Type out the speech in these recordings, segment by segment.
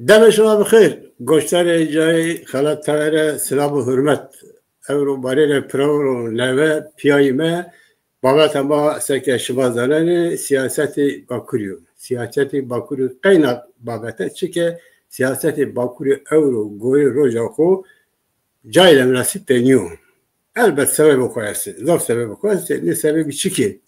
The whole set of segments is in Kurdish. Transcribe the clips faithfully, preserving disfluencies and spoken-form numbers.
Deme şima bi xêr. Goştarê cayê xelat tevere silav û hurmet. Ewro barê re piro û neve piyayî me. Babeta ma seke şima zanenê siyasetê Bakurî yo. Siyasetê Bakurî qeyna babete çike siyasetê Bakurî ewro gorê roja xo cayê de minasib tê nîyo. Elbet sebebê xwe heste. Zaf sebebê xwe heste. Nê sebebî çikê?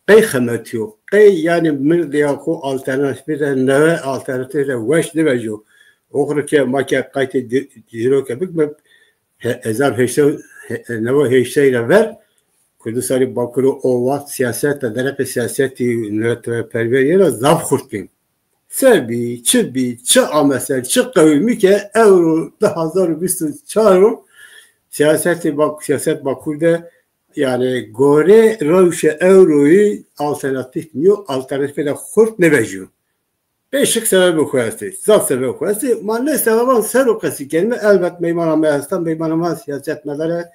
Qey xemetiyo? Qey yani mirdiya xwe alternatîfê de neve alternatîfê de weş diveco. Oxirke ma ke qaytê di-, dîroke bikme, he-, hezar heşt sed, he-, neva heştê re ver, Kurdistanê Bakur û o wext siyaset de, dereqê siyasetî neteweperweriyê re zaf xurt bî. Se bî, çi bî, çi ame ser, çi qewimî ke ewro du hazar û bîst û çar û siyasetê Bak-, siyaset Bakur de, yani gorê rewşe ewroyî alternatîf nîyo, alternatîfê de xurt nivejîyo. Pêşik sebebê xwe estê, zaf sebebê xwe estê. Ma ne sebeban ser û qesî kerime, elbet meymana me hesta, meymana me siyasetmedar e,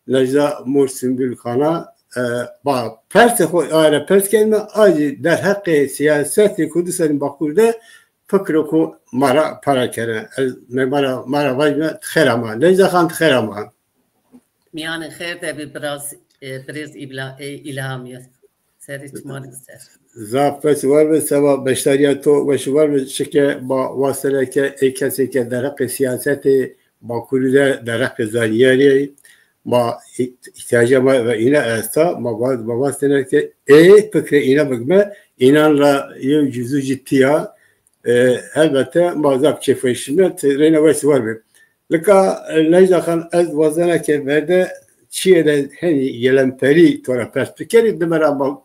Necda Mor Simbul Xana, e, ba, persê xwe aye re pers kerime, a jî derheqê siyasetê Kurdistanê Bakur de fikro ku ma ra para kere. Ez me ma ra, ma ra vajime, ti xêr ama. Necda Xan, ti xêr ama. Miyanê xêr de bî biraz, e, birêz Îbla-, e, Îlhamî. Serê çimanê ser. Zaf weş û war be, seba beşdariya to weş û war be, çike ma wasteneke ê kesê ke derheqê siyasetê Bakurî de, derheqê zanyariyê ma î-, îhtiyacê ma ve îne esta, ma va-, ma wasteneke ê fikrê îne bigme, înan ra yew cizû jî tiya, e, helbete ma zaf kêfweşî me, ti rêne weş û war be. Lika, e, Necda Xan, ez wazena ke verde çiyê de henî gelemperî to ra pers bikerî, di me ra ma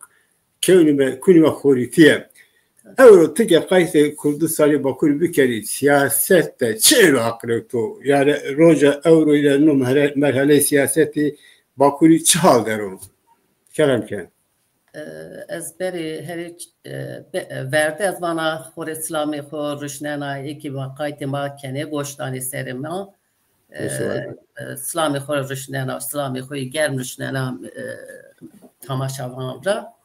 kewnî me, kunî me xorîtî ye. Ewro ti ke qaytê Kurdistanê Bakurî bikerî, siyaset de çi êlo aqilê to? Yani roja ewro ile no merhe-, merheleyê siyasetê Bakurî çi hal der o? Kerem ke. E, ez berê herê, e, be-, e, verde ez vana xorê silamê xo ruşnena, êkî ma qaytê ma kenê goştanê serê ma. E, Teşekkür. E, silamê xo ruşnena, silamê xo yê germ ruşnena, e, tamaşavan ra.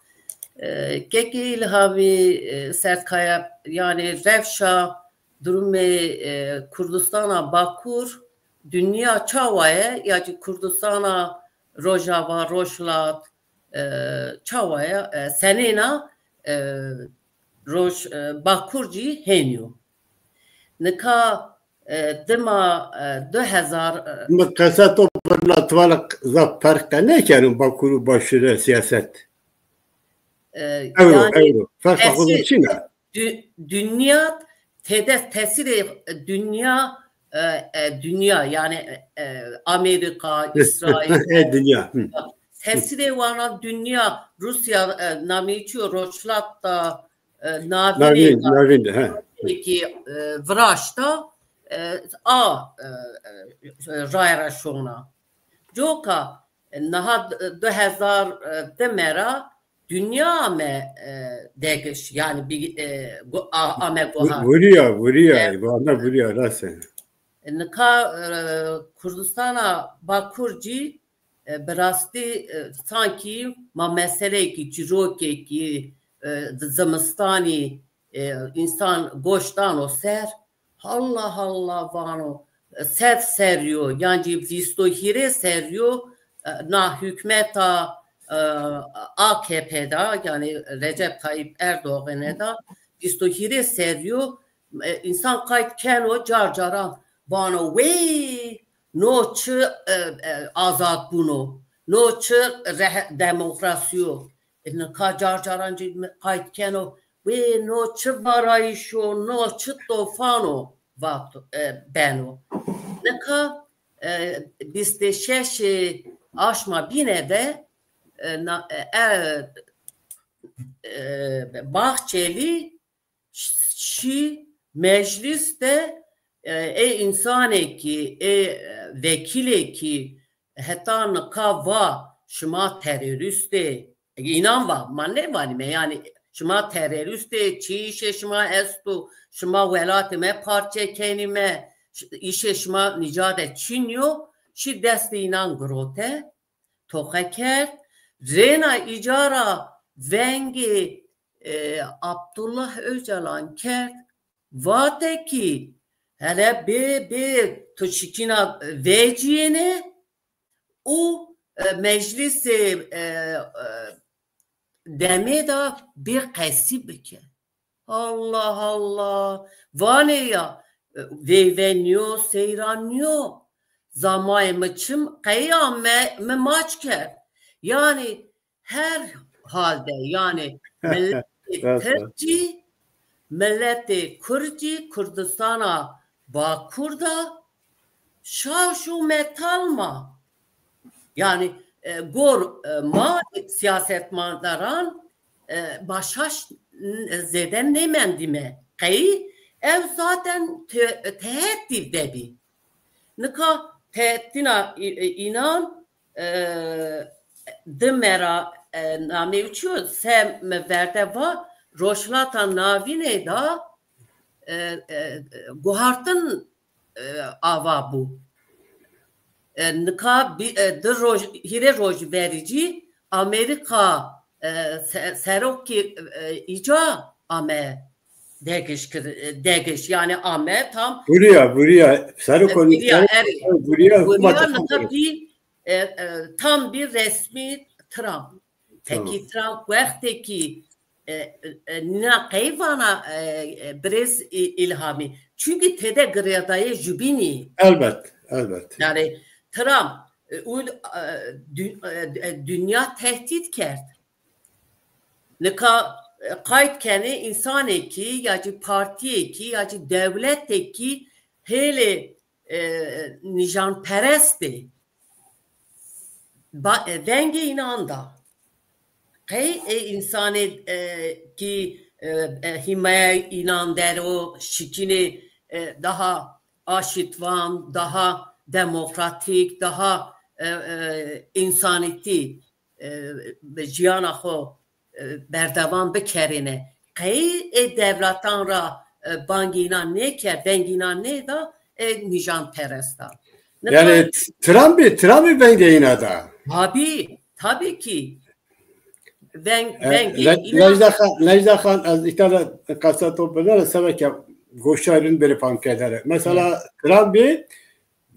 E, kekê Îlhamî, e, Sertkaya, yani rewşa durumê, e, Kurdistana Bakur, dinya çawa ye, ya jî Kurdistana Rojava, Rojhilat, e, çawa ye, e, senêna, e, roj, e, Bakur jî hênî yo. Nika, e, dima, e, du hezar, e, Min qese to birna tiwala zaf ferq te nekerin Bakur û Başûre siyaset. E, Ewro, yani ewro. Ferqa xwe de tesîr, çi ne? dü-, dünya tede tesîrê dünya, e, e, dünya yani, e, Amerika, İsrail, E, dünya. Hı. Tesîrê wana dünya, Rusya, e, namê çi yo, Rojhilat da, e, Navînê Navîn, da, Navîn de, he. Ki, e, viraşta, e, a, e, e, rayra şona. Coka, e, niha d-, du hezar, e, di me ra dünya me, e, degiş, yani bir, e, gu-, a-, ame Vu-, guha. Vuriya, vuriya, E, vana vuriya, rast e. Nika, e, Kurdistana Bakur jî, e, bi rastî, e, sankî ma meseleyekî, çîrokekî, e, di zimistanî, e, însan goş dano ser, halla halla vano, e, sed serrî yo, yan jî vîst û hîrê serrî yo, e, na hikûmeta, e, A K P de, yani Recep Tayyip Erdoğanê de, vîst û hîrê serrî yo, e, însan qayt keno car caran vano, wê no çi, e, e, azadbûn o, no çi rehe-, demokrasî yo. E, nika car caran jî me qayt keno, wê no çi varayîş o, no çi tofan o, vat, e, beno. Nika, e, bîst û şeş aşma bîne de, e, na-, e, e, e, Bahçeli şî meclis de, e, ê însanekî, ê, e, vekîlekî heta nika va şima terorîst ê, înan va, ma nevanîme, yani şima terorîst ê, çi îşê şima esto, şima welatê me parçe kenîme, ş-, îşê şima nîcade çin yo, şî destê înan girote, toxe kerd, rêna îcara vengê, e, Abdullah Öcalan kerd, vate kî Hele bê, bê tu şikîna vê ciyê ne û, e, meclisê, e, e, demê de bê qesî bike. Allah Allah. Vanê ya, e, veyve niyo, seyran niyo. Zamayê mi çim qeya me, mi maç kerd. Yani her halde, yani milletê Rast e. Tirk jî, milletê Kurd jî, Kurdistana Bakur da şaş û metal ma. Yani, e, gor, e, ma siyasetmedaran, e, ma şaş, n-, zêde nêmendîme. Qey ev zaten te-, tehetî de bî. Nika tehetîna î-, î-, înan, e, di mera, e, namê çi yo, se me verde va Rojhilata Navînê da, e, e, guhartin, e, ava bû. E, nika bî-, e, di roj, hîrê roj verî jî Amerîka, e, se-, serokê, e, îca ame degiş kir, e, degiş, yani ame tam Vuriya, vuriya. Serok e, vuriya, erê. Vuriya, hikûmeta nika bî, e, e, tam bir resmi Trump. Peki Tamam. Trump wextekî, e, e, e, nîna qey vana, e, e, birêz Î-, Îlhamî? Çünkü têde girêdayê jubînî. Elbet, elbet. Yani Trump, e, û, e, dü-, e, e, dünya tehdit kerd. Nika, e, qayt kenê însanekî ya jî partiyekî ya jî dewletekî hêlê, e, nîjanperestê. Ba-, e, vengê înan da. Qey ê însanê, e, kî, e, e, hîmaye înan der o şikînê, e, daha aşîtvan, daha demokratîk, daha, e, e, însanîtî, e, bi jiyana xwe, e, berdewam bikerîne. Qey ê dewletan ra, e, bangî înan nêkerd, vengî înan nêda, ê nîjanperesta. Nika Yani Trumpî, Trumpî vengê îna da. Tabii, tabii ki. Veng-, E, vengî Le-, înan Necda Xan, Necda Xan, ez îhtar qesa to bidere, sebeke goşa rin beri fam kedere. Mesela Trumpî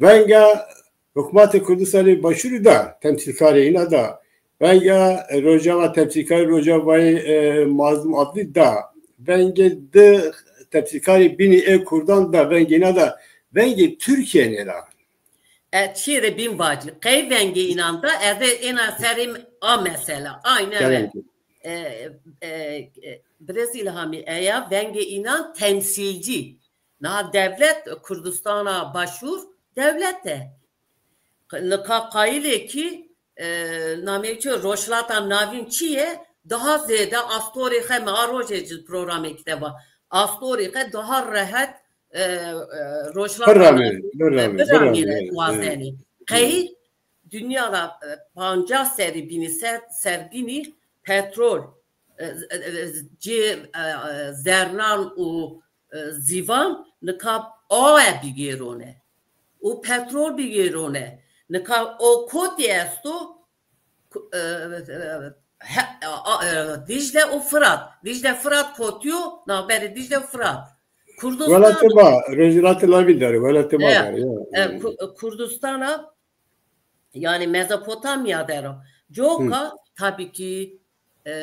venga Hikûmetê Kurdistanê Başûrî da, temsîlkarê îna da. Venga Rojava, temsîlkarê Rojavayê, e, Mazlûm Adlî da. Vengê di temsîlkarê bînî ê Kurdan da, vengê îna da. Vengê Tirkiyê nêda. E, çiyê de bîn vacî. Qey vengê înan da, ez ê êna serê a mesela. Aynen Kerem öyle. ki. E, e, e, Birêz Îlhamî, eya vengê înan temsîlcî. Niha dewlet, Kurdistana Başûr dewlet e. Nika qayilê kî, e, namê çi, Rojhilata Navîn çi ye? Daha zêde astorê xe me a rojê ci programê kiteba. Astorê xe daha rehet, e, e, Rojhilata Biramîne, Navîn, e, biramîne, biramîne, biramîne, wazenê. Qey dünya da, e, pancas serî bînî ser, ser bînî petrol, e, e, e, cê, e, e, zernan û, e, zîvan nika awe bigêrone û petrol bigêrone. Nika o kotî esto, ku-, e, e, he-, a, e, Dicle û Firat. Dicle Firat kotiyo, navberê Dicle û Firat. Kurdistan Welatê ma, Rojhilatê Navîn der, welatê ma E, der, ya. e, Ku-, Kurdistana, yani Mezopotamya der o. Coka, Hı. tabii ki, e,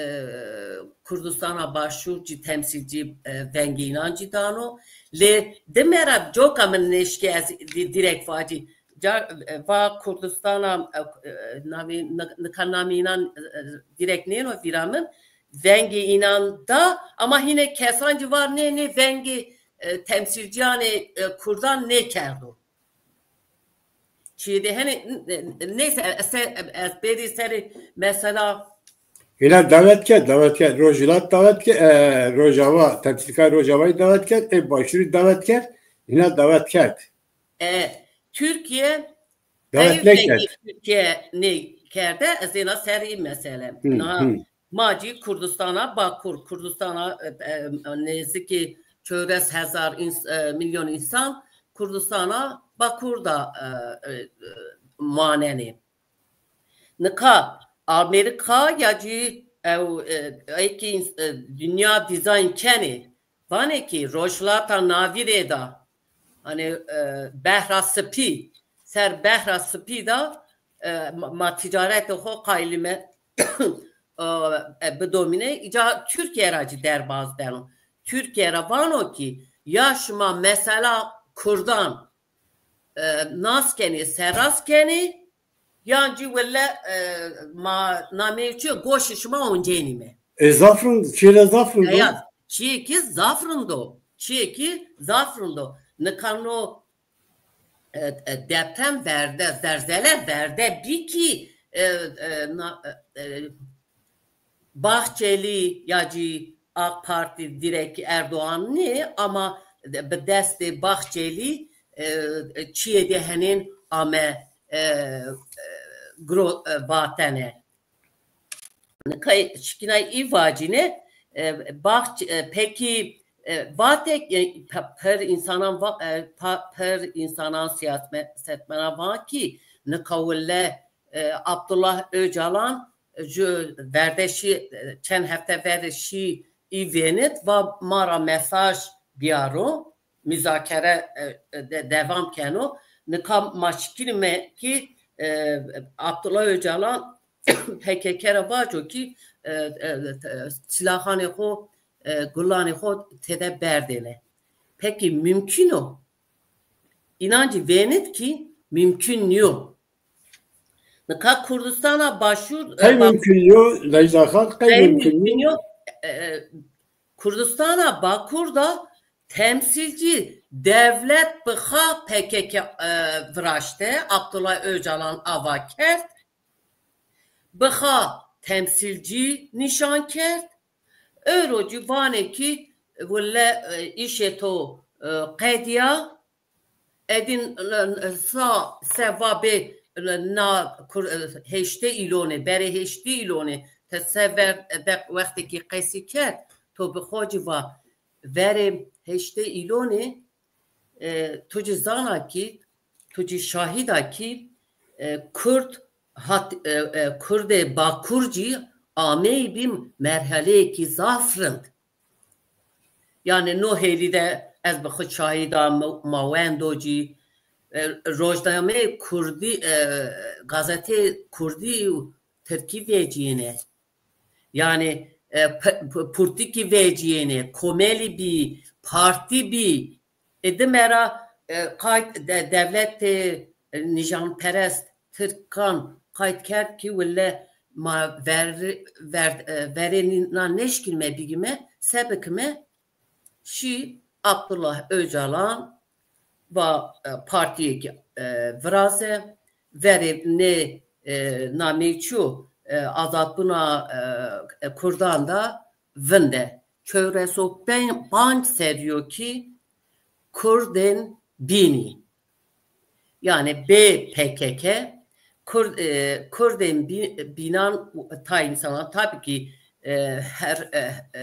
Kurdistana Başûr cî temsîlcî, e, vengê înan cî dano. Lê di me ra coka min nêşkê ez di-, direkt vacî. Ca-, e, va Kurdistana, e, e, navê, ni-, nika namê înan, e, e, direkt nêno vîra min. Vengê înan da, ama hîne kesan cî var nê, nê vengê, e, temsîlciyanê, e, Kurdan nêkerdo. Çiyê de hene, n-, n-, neyse, ez, ez bêrî serê mesela. Hîna davet kerd, davet kerd. Rojhilat davet kerd, e, Rojava, temsîlkar Rojavayî davet kerd, ê Başûrî davet kerd, hîna davet kerd. E, Türkiye, Davet ev nêkerd. Rengî Türkiye nêkerde, ez êna serî mesele. Hı, Niha hı. Ma cî Kurdistana Bakur, Kurdistana, e, e, nêzikî çewres hezar ins-, e, milyon însan Kurdistana Bakur da, e, e, e, manenê. Nika Amerîka ya cî ew, e, êkî ins-, e, dinya dîzayn kenê. Vanê kî Rojhilata Navînê da Hani, e, behra spî, ser behra spî de, e, ma, ma ticaretê xwe qayilî me, e, e, bidomîne. Îca Tirkiye ra jî derbaz beno. Tirkiye ra vano ki ya şima mesela Kurdan, e, nas kenê, serrast kenê, yan jî wille, e, ma nameyê çi goşê şima oncenîme. E, zaf rind, çiyê re zaf rind o. Ya, çiyekî zaf rind o. Çiyekî zaf rind o. Nika no, e, e, deprem verde, zelzele verde bî ki, e, e, na, e, e, Bahçeli ya jî AK Parti direkt Erdoğan nî, ama bi destê Bahçeli, e, çiyê de henên ame, e, e, gro, e, vatene. Nika şikîna î vacîne, e, Bahç-, e, pekî, e, vatek, e, pe-, per insanan va-, e, pa-, per insanan siyasetmena va ki nika wille, e, Abdullah Öcalan ji verdeşî, e, çend hefte verişî î vênit va ma ra mesaj biyaro, muzakere, e, e, de, devam keno. Nika ma şikînîme ki, e, Abdullah Öcalan P K K ra vaco ki, e, e, e, silahanê xo, e, gulanê xo têde berdêne. Pekî mümkün o? Înan jî vênit ki mümkün niyo. Nika Kurdistana Başûr, e, Qey mümkün yo, Leyla Xan, qey qey mümkün mümkün yo? Yo, e, e, Kurdistana Bakur da temsîlcî dewlet bi xwe P K K, e, viraşte, Abdullah Öcalan ava kerd, bi xwe temsîlcî nîşan kerd. Ewro jî vanê ki wille, e, îşê to, e, qediya, edin, e, sa, se va bê, e, na kur, e, hêştê îlonê, berê hêştê îlonê, te se ver, e, de wextekî qesî kerd, to bi xwe jî va verê hêştê îlonê, e, tu jî zana ki, tu jî şahîda ki, e, Kurd hat, e, e, Kurdê Bakur jî ameyî bî merheleyekî zaf rind. Yani no hêlî de ez bi xwe şahîda me-, ma wendo jî, e, rojnameyê Kurdî, e, gazetê Kurdî û Tirkî veciyêne. Yani, e, p-, p-, purtikî veciyêne, komelî bî, partî bî, e, di me ra, e, qayt de-, dewletê, e, nîjanperest Tirkan qayt kerd ki wille ma ver-, ver-, e, verê nî-, na neşkînme bigime, se bikime, şî Abdullah Öcalan va, e, partiyekî, e, viraze, verê nê, e, nameyê çi yo, e, azadbûna, e, e, Kurdan da vinde. Çewres û panc serî yo ki Kurdên bînî. Yani bê P K K, Kurd, e, Kurdên bî-, bînan tay insanan, tabii ki, e, her, e, e,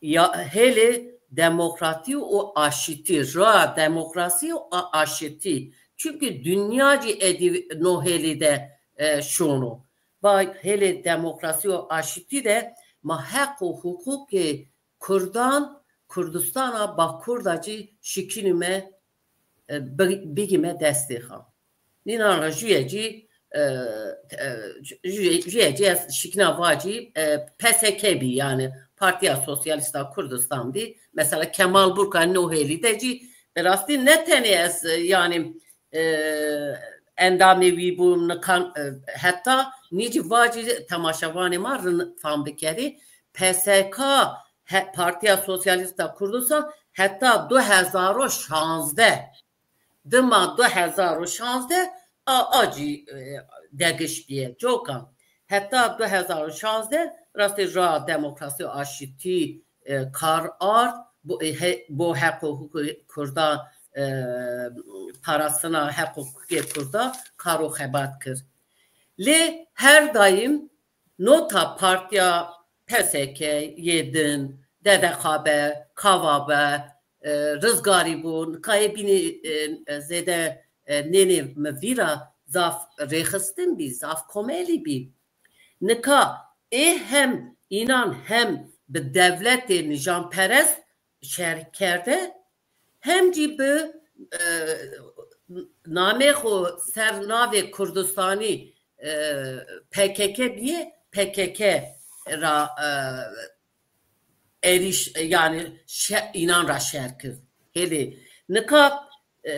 ya, hêlê demokratî û aşîtî, ra demokrasî û a-, aşîtî. Çünkü dinya jî edî no hêlî de, e, şono. Va hêlê demokrasî û aşîtî de ma heq û hiqûqê Kurdan, Kurdistana Bakur da jî şikînîme, e, bi-, bigîme destê xwe. Nînan re jûye jî, e, e, jûye, jûye jî ez şikîna va jî, e, P S K bî, yani Partiya Sosyalîsta Kurdistan bî. Mesela Kemal Burka no hêlî de jî bi rastî ne tenê ez, e, yani, e, endamê wî bûm, nikan, e, heta nî jî va jî temaşevanê ma rin fam bikerî. P S K, he, Partiya Sosyalîsta Kurdistan heta du hezar û şazdeh, dima du hezar û şazdeh a, a jî, e, degiş bîye. Coka heta du hezar û şazdeh rastê ra demokrasî û aşîtî, e, kar ard, bo, e, he, bo heq û hukukê Kurda, e, parastina heq û hukukê Kurda kar û xebat kir. Lê her daîm nota partiya P S K, yê din, D D K be, Kava be, e, Rizgarî bû, nika yê bînî, e, e, zêde, e, nênê mi vîra zaf rêxistin bî, zaf komelî bî. Nika ê hem înan hem bi dewletê nijanperest şer kerde, hem jî bi e, namê xwe ser navê Kurdistanî e, P K K biyê, P K K ra e, êrîş, yani şe, înan ra şer kir. Hêlê nika e,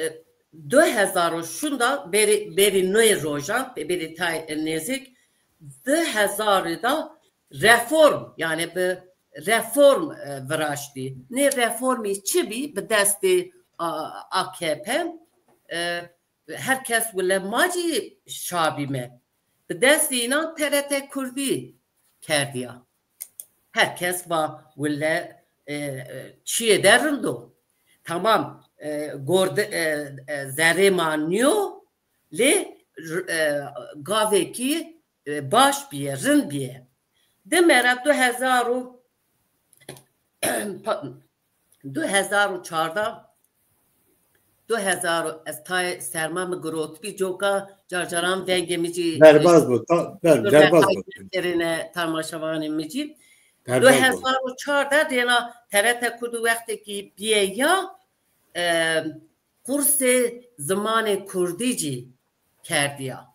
du hezar û şûnda berî, berî nê roja, berî tay nêzik, du hezarî da reform, yani bi reform e, viraştî. Nê reformî çi bî? Bi destê A K P e, her kes wile ma jî şa bîme. Bi destê înan T R T Kurdî kerdiya. Her kes va wile e, e, çiyê de rind o. Tamam, e, gorde, e, e, zerê ma niyo, lê r- e, gavekî e, baş bîye, rind bîye. Di me re du hezar û, pardon, du hezar û çardeh, du hezar û, ez tayê serma min girotbî, coka carcaran dengê min jî Derbaz bû, ta, ber, derbaz bû. Kirine tamaşevanê min jî. Derbaz bû. Du hezar û çardeh dêna T R T Kurdu wextekî bîye ya, e, kursê zimanê kurdî jî kerdiya.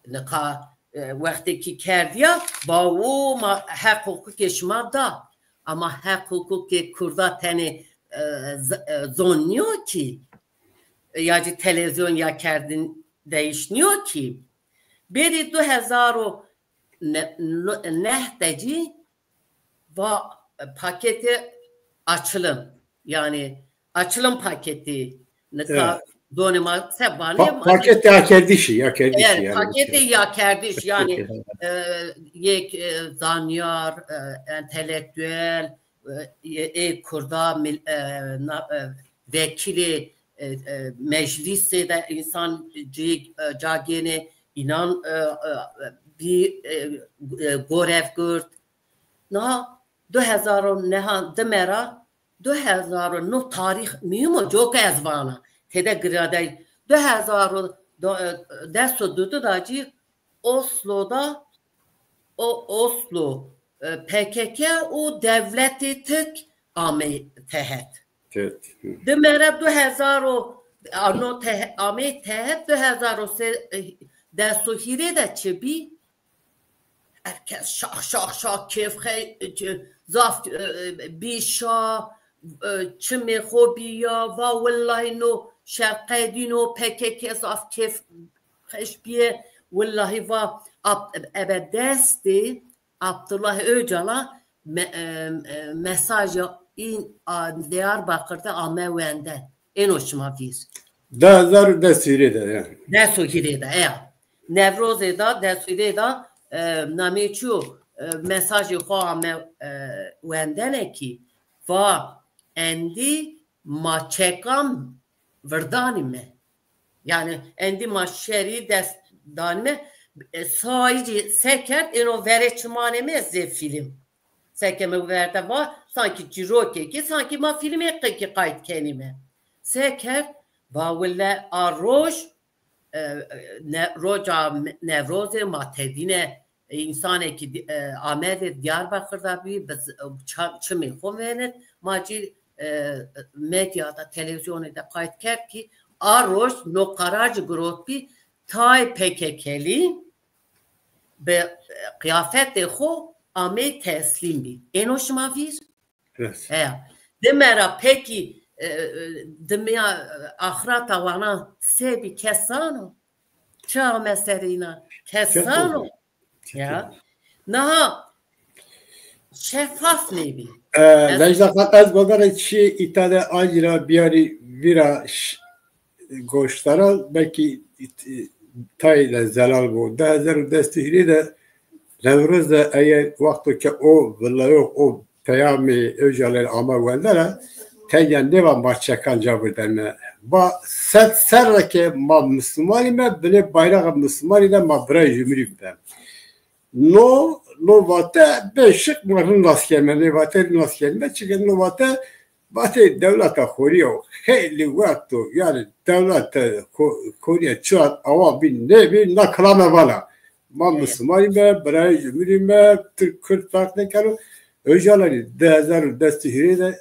Nika e, wextekî kerdiya, bawo ma heq hukukê şima da. Ama heq hukukê kurda tenê e, z- e, zon niyo ki. Ya jî televizyon ya kerdin değiş niyo ki. Berî du hezar û neh de jî va e, paketê açılım. Yani açılım paketi. Nika Evet. Donê ma se vanê Pa- ma- Paketê akerdişî, akerdişî Evet, yani. Paketê ya kerdiş yani e, yek e, zanyar, e, entelektüel, e, ê kurda mil- e, na- e, vekilê e, e, meclisê de insan cî- e, cagênê inan e, e, bir e, e, gorev girt. Niha du hezar û neh de me ra du hezar û neh tarîx muhîm o, coka ez vana. Têde girêdayî du hezar û des û du de jî Oslo da o Oslo e, P K K û dewletê Tirk amey tehet. Evet. Di me re du hezar û ano te, amê tehet du hezar û sê, e, des û hîrê de çi bî? Herkes şax şax şax kêf xey, zaf e, e, bî şa, e, çimê xwe bîya, va willahî no şerqedîno P K K zaf kêf xeş bîye, willahî va ap- ebe destê Abdullah Öcalan me- e, e, mesajê în a Diyarbakır de ame wenden. Êno şima vîr. Di hezar û des hîrê de yani. Des û hîrê de, eya. Nevrozê de, des û hîrê de e, namê çû e, mesajê xwe ame e, wendene ki va endî ma çekan virdanî me. Yani endî ma şerî dest danî me, e, sayî jî se kerd, êno verê çimanê me zê fîlm. Seke me verde va, sankî çîrokekî, sankî ma fîlmekekî qayt kenîme. Se kerd, va wile a roj, e, e, ne, roja Newrozê ma tevîne, e, însanekî di- e, Amedê Diyarbakir de bî, bi z- ça- çimê xwe venit, ma cî e, medyada, televîzyonê de qayt kerd kî a roj no qerar jî girotbî, tay P K K'lî bi, e, qiyafetê xwe amê teslîm bî. Êno şima vîr? Evet. Heya. Dime ra pekî, e, e, dimiya, e, axrata wana se bî, kesan o. Çi ame serê înan? Kesan o. Ya. Niha şefaf nêbî. E, Ez- Necda Xan, ez bawerê çi îtade acîla biyarî vîra ş- goşdaran, belkî tayê de zelal bû. Di hezar û destî hîrê de Newroz de eger wexto ke o vilayo, o peyamê Ocalanê ama wendene, tenya nêva ma çekan ca birdene. Va sed serre ke ma Mislimanî me, binê bayraxa Mislimanî de ma birayê jumhurî bibe. No, no vate bê şik ma rind nas keme, nê vate rind nas keme, çike no vate Vatê dewleta xorî ya xeylî wext o, yani dewleta xo- xorî ya çiqas awa bî nêbî, na kilame vala. Ma Mislimanî me, birayê jumhurî me, Tirk, Kurd ferq nekeno. Ocalanî di hezar û destî hîrê de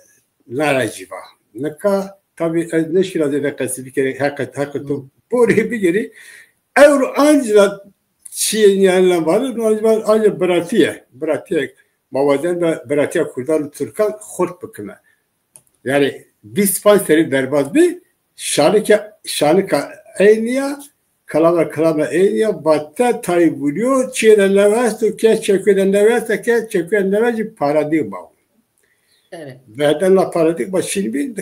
nerecî va. Nika Tabî ez neşkîna zêde qesî bikerê, heqet, heqet tu borê bigerî. Ewro ancî çiyê nîyanîna varê, ancî, ancî biratiye. Biratiye. Ma wazen de biratiya Kurdan û Tirkan xurt bikime. Yani bîst panc serî derbas bî, şanike, şanika eyniya, kalama, kalama eyniya, batte tayî bûriyo, çiyê de newest û ke çekuye de newest ke çekuye de newest jî paradigma. Evet. Vehden la paradigma çîn bî,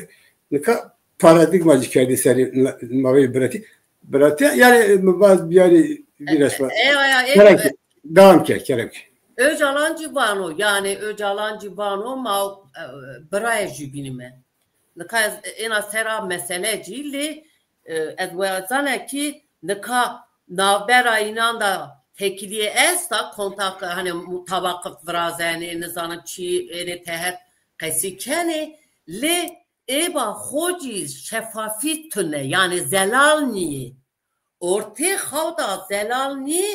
nika paradigma jî kerdî serî mavê birati. Birati, yani mi vaz biyari bir resme. Ewa ya, Kerem ki, devam ke, Kerem ki. Öcalan jî vano, yani Öcalan jî vano, ma, e, birayê jî bînime. Nika ez êna sera mesele jî lê, e, ez wezane ki nika navbera înan da tekiliyê esta, kontak, hani mutabaqat virazenê, nizanim çi, ênê tehet qesî kenê, lê êba xo jî şefafî tune, yani zelal nîyê. Ortê xew da zelal nî,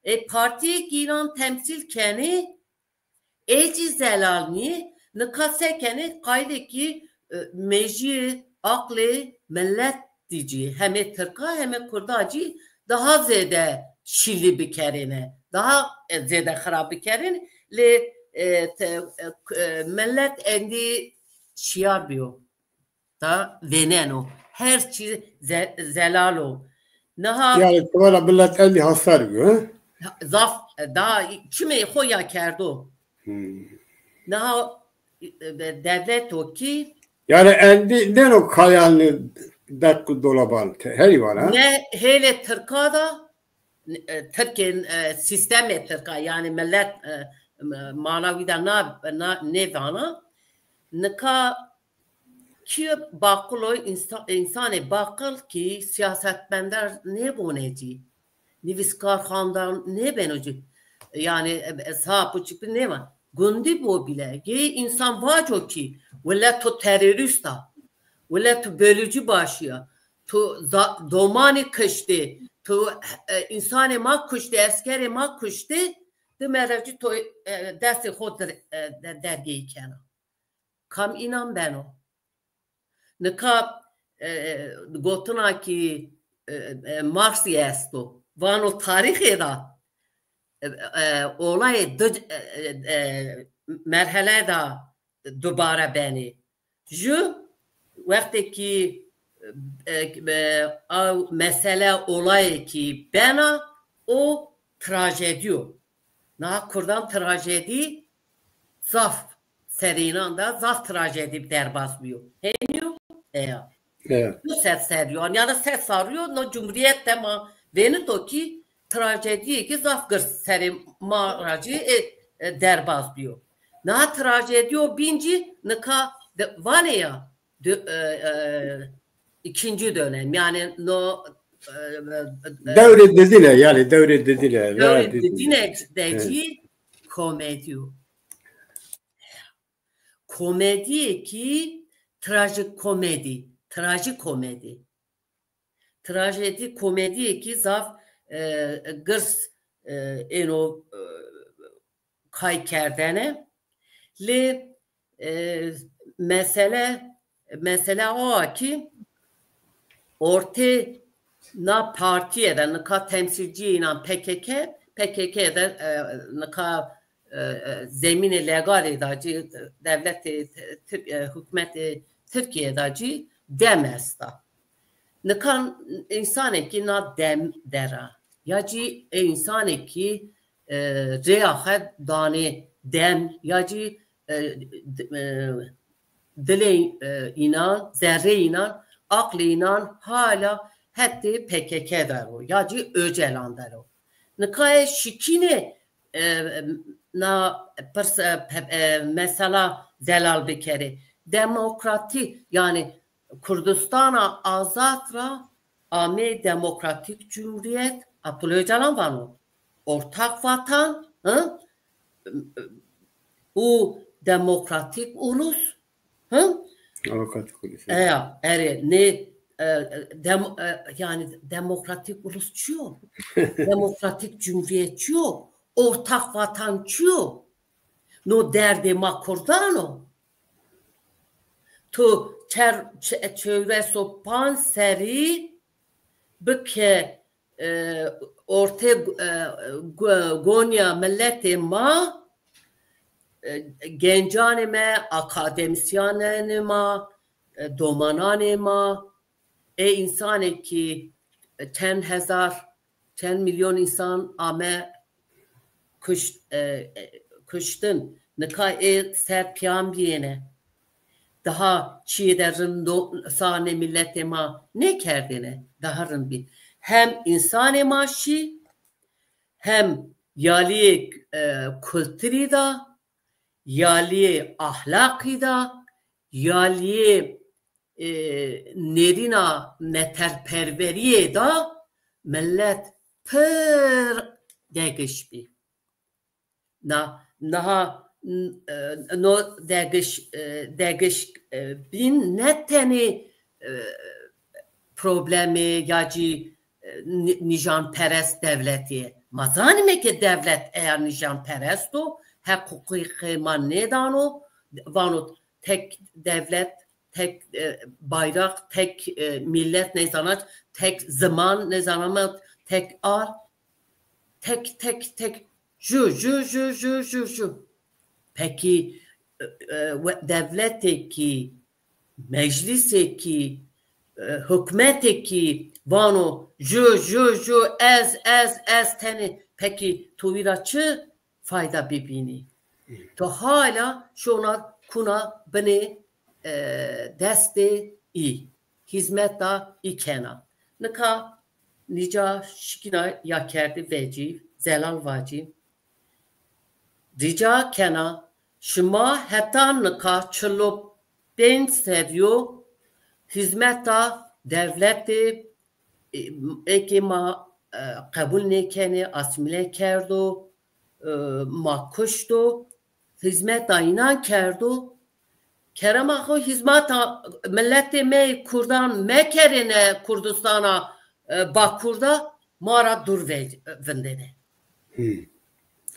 ê partiyê ki înan temsîl kenê, ê jî zelal nî, nika se kenê qaydekî, e, mejiyê, aqlê milet dî jî, hemê Tirka, hemê Kurda jî daha zêde şîlî bikerêne, daha, e, zêde xirab bikerên, lê, e, te, e, k-, e, milet endî şiyar bîyo. Da vêneno. Her çî ze-, zelal o. Niha Yani tumara millet endî hasar bû, he? Zaf, da çimê xo ya kerdo. Hmm. Niha, e, devlet o ki Yani endî neno kayanî deq û dolaban te-, herî wan, ha? Ne hêlê Tirka da, e, Tirkê, e, sîstemê Tirka, yani millet, e, m-, mala wî de na, na, nêvana. Nika kî baqil o, însa-, însanê baqil kî siyasetmedar nêbûne cî, nivîskar xandan nêbeno cî. Yani, e, e, sap û çipi nêma. Gundî bo bile. Gê însan vaco kî, wile tu terorîst a, wile tu bölücü başiya, tu za-, domanî kiştê, tu, e, însanê ma kiştê, eskerê ma kiştê, di merevcî tu, e, destê xo dir-, e, de-, dergehî kena. Kam înan beno? Nika, e, gotina ki, e, e, Marxî esto. Vano tarîxê de, e, e, olayê di, e, e, e, merhele de dubare benê. Ji wextê ki, e, e, ew mesele, olayê ki bena, o trajedî yo. Niha Kurdan trajedî zaf serê înan de zaf trajedî derbas bûyo. Hênî yo? Eya. Eya. Du sed serrî yo, an yani sed serrî yo, no cumhuriyet dema vênito ki trajediyê ki zaf girs serê ma ra jî, e, e, derbas bûyo. Niha trajediyo bîn jî nika de, vanê ya, dö-, e, e, ikinci dönem, yani no, e, e, e, Dewrê didine, yani dewrê didine, dewrê didine de jî komediyo. Komediyekî trajikomedî, trajikomedî. Trajedî komediyekî zaf, e, girs, e, êno, e, kay kerdene. Lê, e, mesele, mesele o a ki ortê na partiye de nika temsîlciyê înan P K K, P K K de, e, nika, e, e, zemînê legalê de cî, dewletê Tirk-, e, hikûmetê Tirkiye de cî dem esta. Nika însanekî na dem dera, ya cî ê însanekî, e, rêya xwe danê dem, ya cî, e, d-, e, dilê, e, înan, zerrê înan, aqlê înan hala hetê P K K de ro, ya cî Ocalan de ro. Nika ez şikînê, e, na pirs, e, pe-, e, mesela zelal bikerê. Demokratîk, yani Kurdistana azad ra amê demokratîk cumhuriyet, Abdullah Ocalan vano. Ortak vatan, hı? Û demokratîk ulus, hı? Demokratîk ulus, evet. Eya, erê, ne, e, dem-, e, yani demokratîk ulus çi yo? Demokratîk cumhuriyet çi yo? Ortak vatan çi yo? No derdê ma Kurdan o. Tu çer, çe-, çewres û panc serî bike, e, ortê, e, go-, gonya milletê ma, e, gencanê me, akademisyenanê ma, e, domananê ma, ê insanekî çend hezar, çend milyon insan ame kuş-, e, e, kuştin. Nika ê ser piyan biyêne. Daha çiyê de rind o-, sanê milletê ma nêkerdêne. Daha rind bî. Hem insanê ma şî, hem yaliyê, e, kulturî da, yaliyê ahlaqî da, yaliyê, e, nêrîna neterperweriyê da millet pir degiş bî. Na, niha, n-, e, no degiş, e, degiş, e, bîn ne tenê, e, problemê ya jî, e, ni-, nîjanperest dewletê ye. Ma zanîme ke dewlet eya nîjanperest o, heqûqê ma nêdano, vano tek dewlet, tek, e, bayraq, tek, e, millet nêzana, tek ziman nêzana, tek ar, tek, tek, tek, ju, ju, ju, ju, ju, ju. Pekî, e, e, we-, dewletekî, meclîsekî, e, hikûmetekî vano ju, ju, ju, ez, ez, ez tenê, pekî tu wî ra çi fayda bibînî? Tu hala şona kuna binê, e, destê î, hizmeta î kena. Nika nîca şikîna ya kerdî vecî, zelal vacî. Rica kena, şima heta nika çil û pênc serî yo hizmeta dewletê, e, êkê ma, e, qebûl nêkenê, asîmîle kerdo, e, ma kuşto, hizmeta înan kerdo. Kerema xwe hizmeta miletê me yê Kurdan mekerêne Kurdistana, e, Bakur de, ma ra dûr ve-, vindêne. Hmm.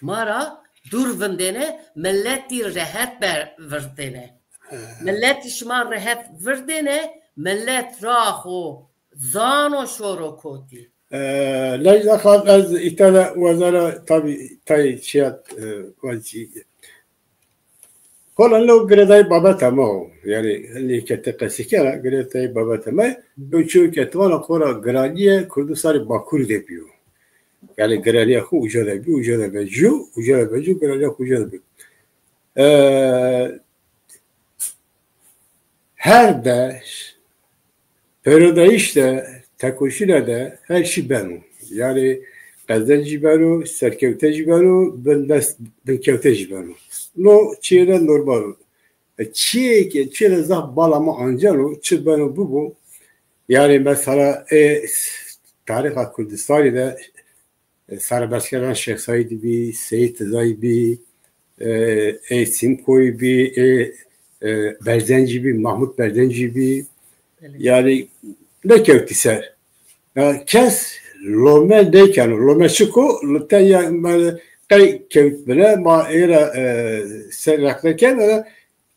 Ma ra dûr vindêne, miletî rehet ber-, virdêne. He. Miletî şima rehet virdêne, milet ra xwe zano şoro kotî. E, Necda Xan, ez îtale wezara tabî tay çiyat, e, wezî. Kola lo girêdayî babeta me o. Yani, nîkete qesî kera, girêdayî babeta me. Yo çiyo ke tivana xora giraniye Kurdistanê Bakur de biyo. Yani, giraniye xo uca de biyo, uca de veciyo, uca de veciyo, giraniye xo uca de biyo. E, her de, pêrodayîş de, tekoşîne de her şî beno. Yani qezenc jî beno, serkewte jî beno, bin dest, binkewte jî beno. No çiyê de normal o. E, çiyê ke, çiyê de zaf bala me anceno, çi beno bibo. Yani mesela, e, tarîxa Kurdistanê de, e, serebestkiran Şêx Seîd bî, Seyîd Rizayî bî, e, ê Sîmkoyî bî, ê, e, Berzencî bî, Mahmûd Berzencî bî. Belê. Yani nekewtî ser. Ya kes lome nêkeno. Lome çiko, te ya me qey kewt bine, ma êra, e, ser reqne kene,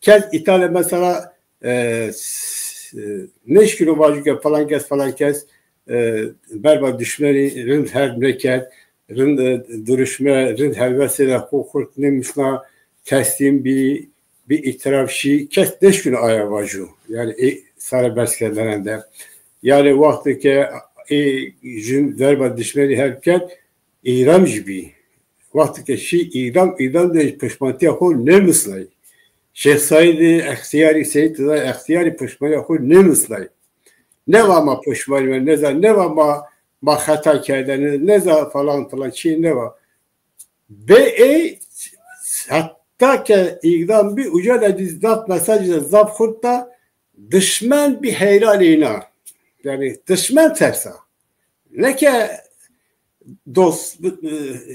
kes îtale mesela, e, s-, e, neşkino vajû ke falan kes, falan kes, e, berba dişmenî rind herb neket, rind, e, duruşme, rind helwestê de xwe xurt nêmisna, teslîm bî, bî îtiraf şî, kes neşkino aya vajû. Yani ê serebestkirindenan de. Yani wextê ke ê jin verba dişmenî herb ket, îdam jî bî. Wextê ke şî îdam, îdam de pişmantiya xwe nêmisnayî. Şêx Seîdê Extiyarî, Seyîd Rizayê Extiyarî pişmantiya xwe nêmisnayî. Neva ma pişmanî me, neza, neva ma, ma xeta kerdene, neza falan filan çi neva. Bê ê heta ke îdam bî, uca de dî zaf mesajê de zaf xurt da, dişmen bî heyranê îna. Yani dişmen tersa. Neke dost, e,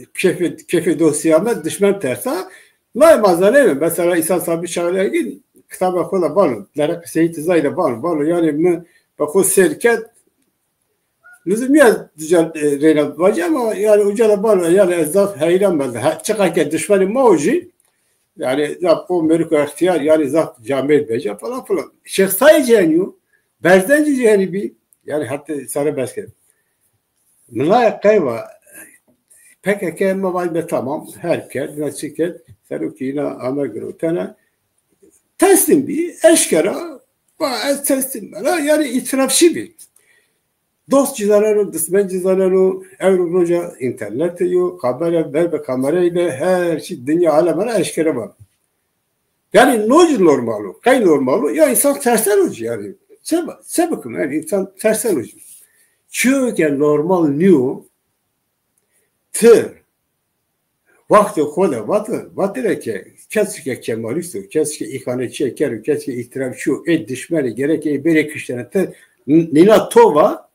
kêfê, kêfê dostiya me dişmen tersa. Nayê ma zanê me. Mesela Îsa Sabî Çağlayan kitaba xwe de bano. Derek Seyîd Rizayî de bano. Bano. Yani min be xwe sêr ket. Nizim ya dican, e, reyna vaci ama yani uca da bano. Yani ez zaf heyran ben. Ha, çiqas ke dişmenê ma o jî, Yani zaf o meriko extiyar, yani zaf camêr beca falan falan. Şêx Sayê Cihaniyo, berzencî Cihani bî, yani hatta sare bes kir. Milaya qeyva P K K me vay be tamam, her ked, ne çi ked, serokî yine ame girotene. Teslim bî, eşkera, va ez teslim bena, yani îtirafçî bî. Dost cî zaneno, dismen cî zaneno, ew roja înternetê yo, kamera, ber bi kamerayê de her çî dinya alem re eşkere bû. Yani no cî normal o, qey normal o, ya însan terseno cî yani. Çi, çi bikim yani însan terseno cî. Çiyo ke normal nîyo, ti wextê xwe de vat-, vatire ke kes ke kemalîst o, kes ke îxaneçiyê ker û kes ke îtirafçî yo, ê dişmenê gerek ê bêrê kiştene ti n-, nîna to va,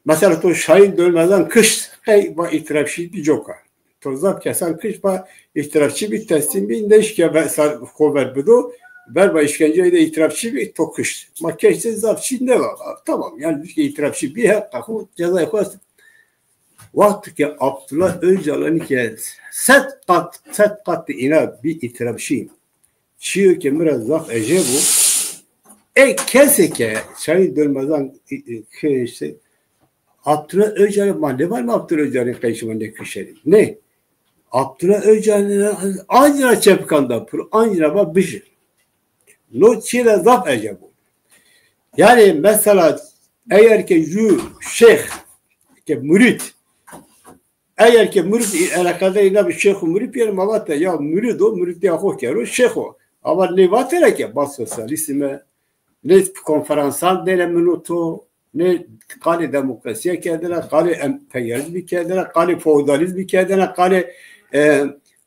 mesela to Şahin Dönmezan kişt, qey va îtirafçî bî coka. To zaf kesan kişt va îtirafçî bî, teslîm bî, neşke ve-, sar-, xwe ver bido, ber va îşkenceyê de îtirafçî bî, to kişt. Ma keştê zaf çî neva. Tamam, yani îtirafçî bî, heqa xwe, cezayê xwe. Wextê ke Abdullah Öcalanî ke sed qat, sed qat îna bî îtirafçî. Çiyo ke min re zaf ecêb bû. Ê kesê ke Şahin Dönmezan, e, e, ke işte Abdullah Öcalan, ma ne var mı Abdullah Öcalan'ın kayışıma ne kişeri? Ne? Abdullah Öcalan ancira çepkan da pur, ancira va bijir. No çiye de zaf ecêb bû. Yani mesela eger ke ju şêx, ke murid, eger ke murid eleqedar îna bi şêx û murid bîyene, ma vate ya murid o, murid ya xwe kero şêx o. Ama nê vate re ke ba sosyalîzm e, nê konferansan dêne min û to, nê qalê demokrasiyê kerdine, qalê emperyalîzmî kerdine, qalê feodalîzmî kerdine, qalê, e,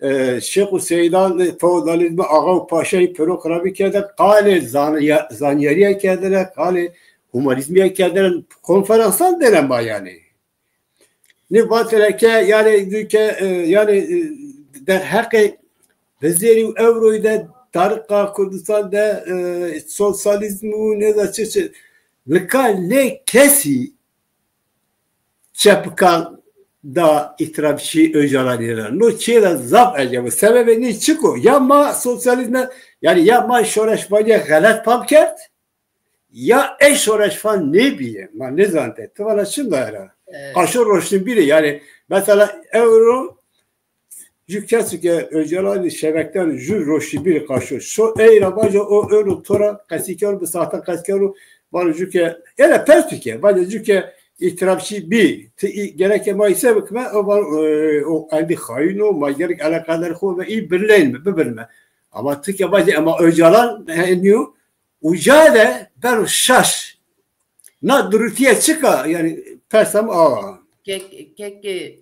e, şêx û seydan feodalîzmî, axa û paşayî pêro xirabî kerdine, qalê zan-, ya-, zanyariyê kerdine, qalê humanîzmî kerdine, konferansan dêne ma yani. Nê vatireke, yani, ke, e, yani, e, derheqê bizêrî û ewroyî de, tarîxa Kurdistan de, e, sosyalîzm û nêza çi çi. Nika nê kesî çepikan da îtirafçî Ocalanî re. No çê de zaf ecêb o. Sebebê nê çik o? Ya ma sosyalîzme, yani ya ma şoreşvaniyê xelet fam kerd, ya ê şoreşvan nêbîye, ma nêzante. Ti vana çi dayra? Evet. Qaşo roşnbîrê, yani mesela ewro ju kesî ke Ocalanî şevekten ju roşnbîrê qaşo. Şo ey ra baca o ewro to ra qesî kero, bi saetan qesî kero, vano ju ke, ene pers bike, vano ju ke îtirafçî bî, ti î-, gereke ma îse bikime, o van, e, o endî xayîn o, ma gerek eleqedar xwe ve î birleyme, bibirme. Ama ti ke vacî ema Ocalan, he, nîyo, Uca de bero şaş. Na durutiye çika, yani persam a. Kek, kek, e,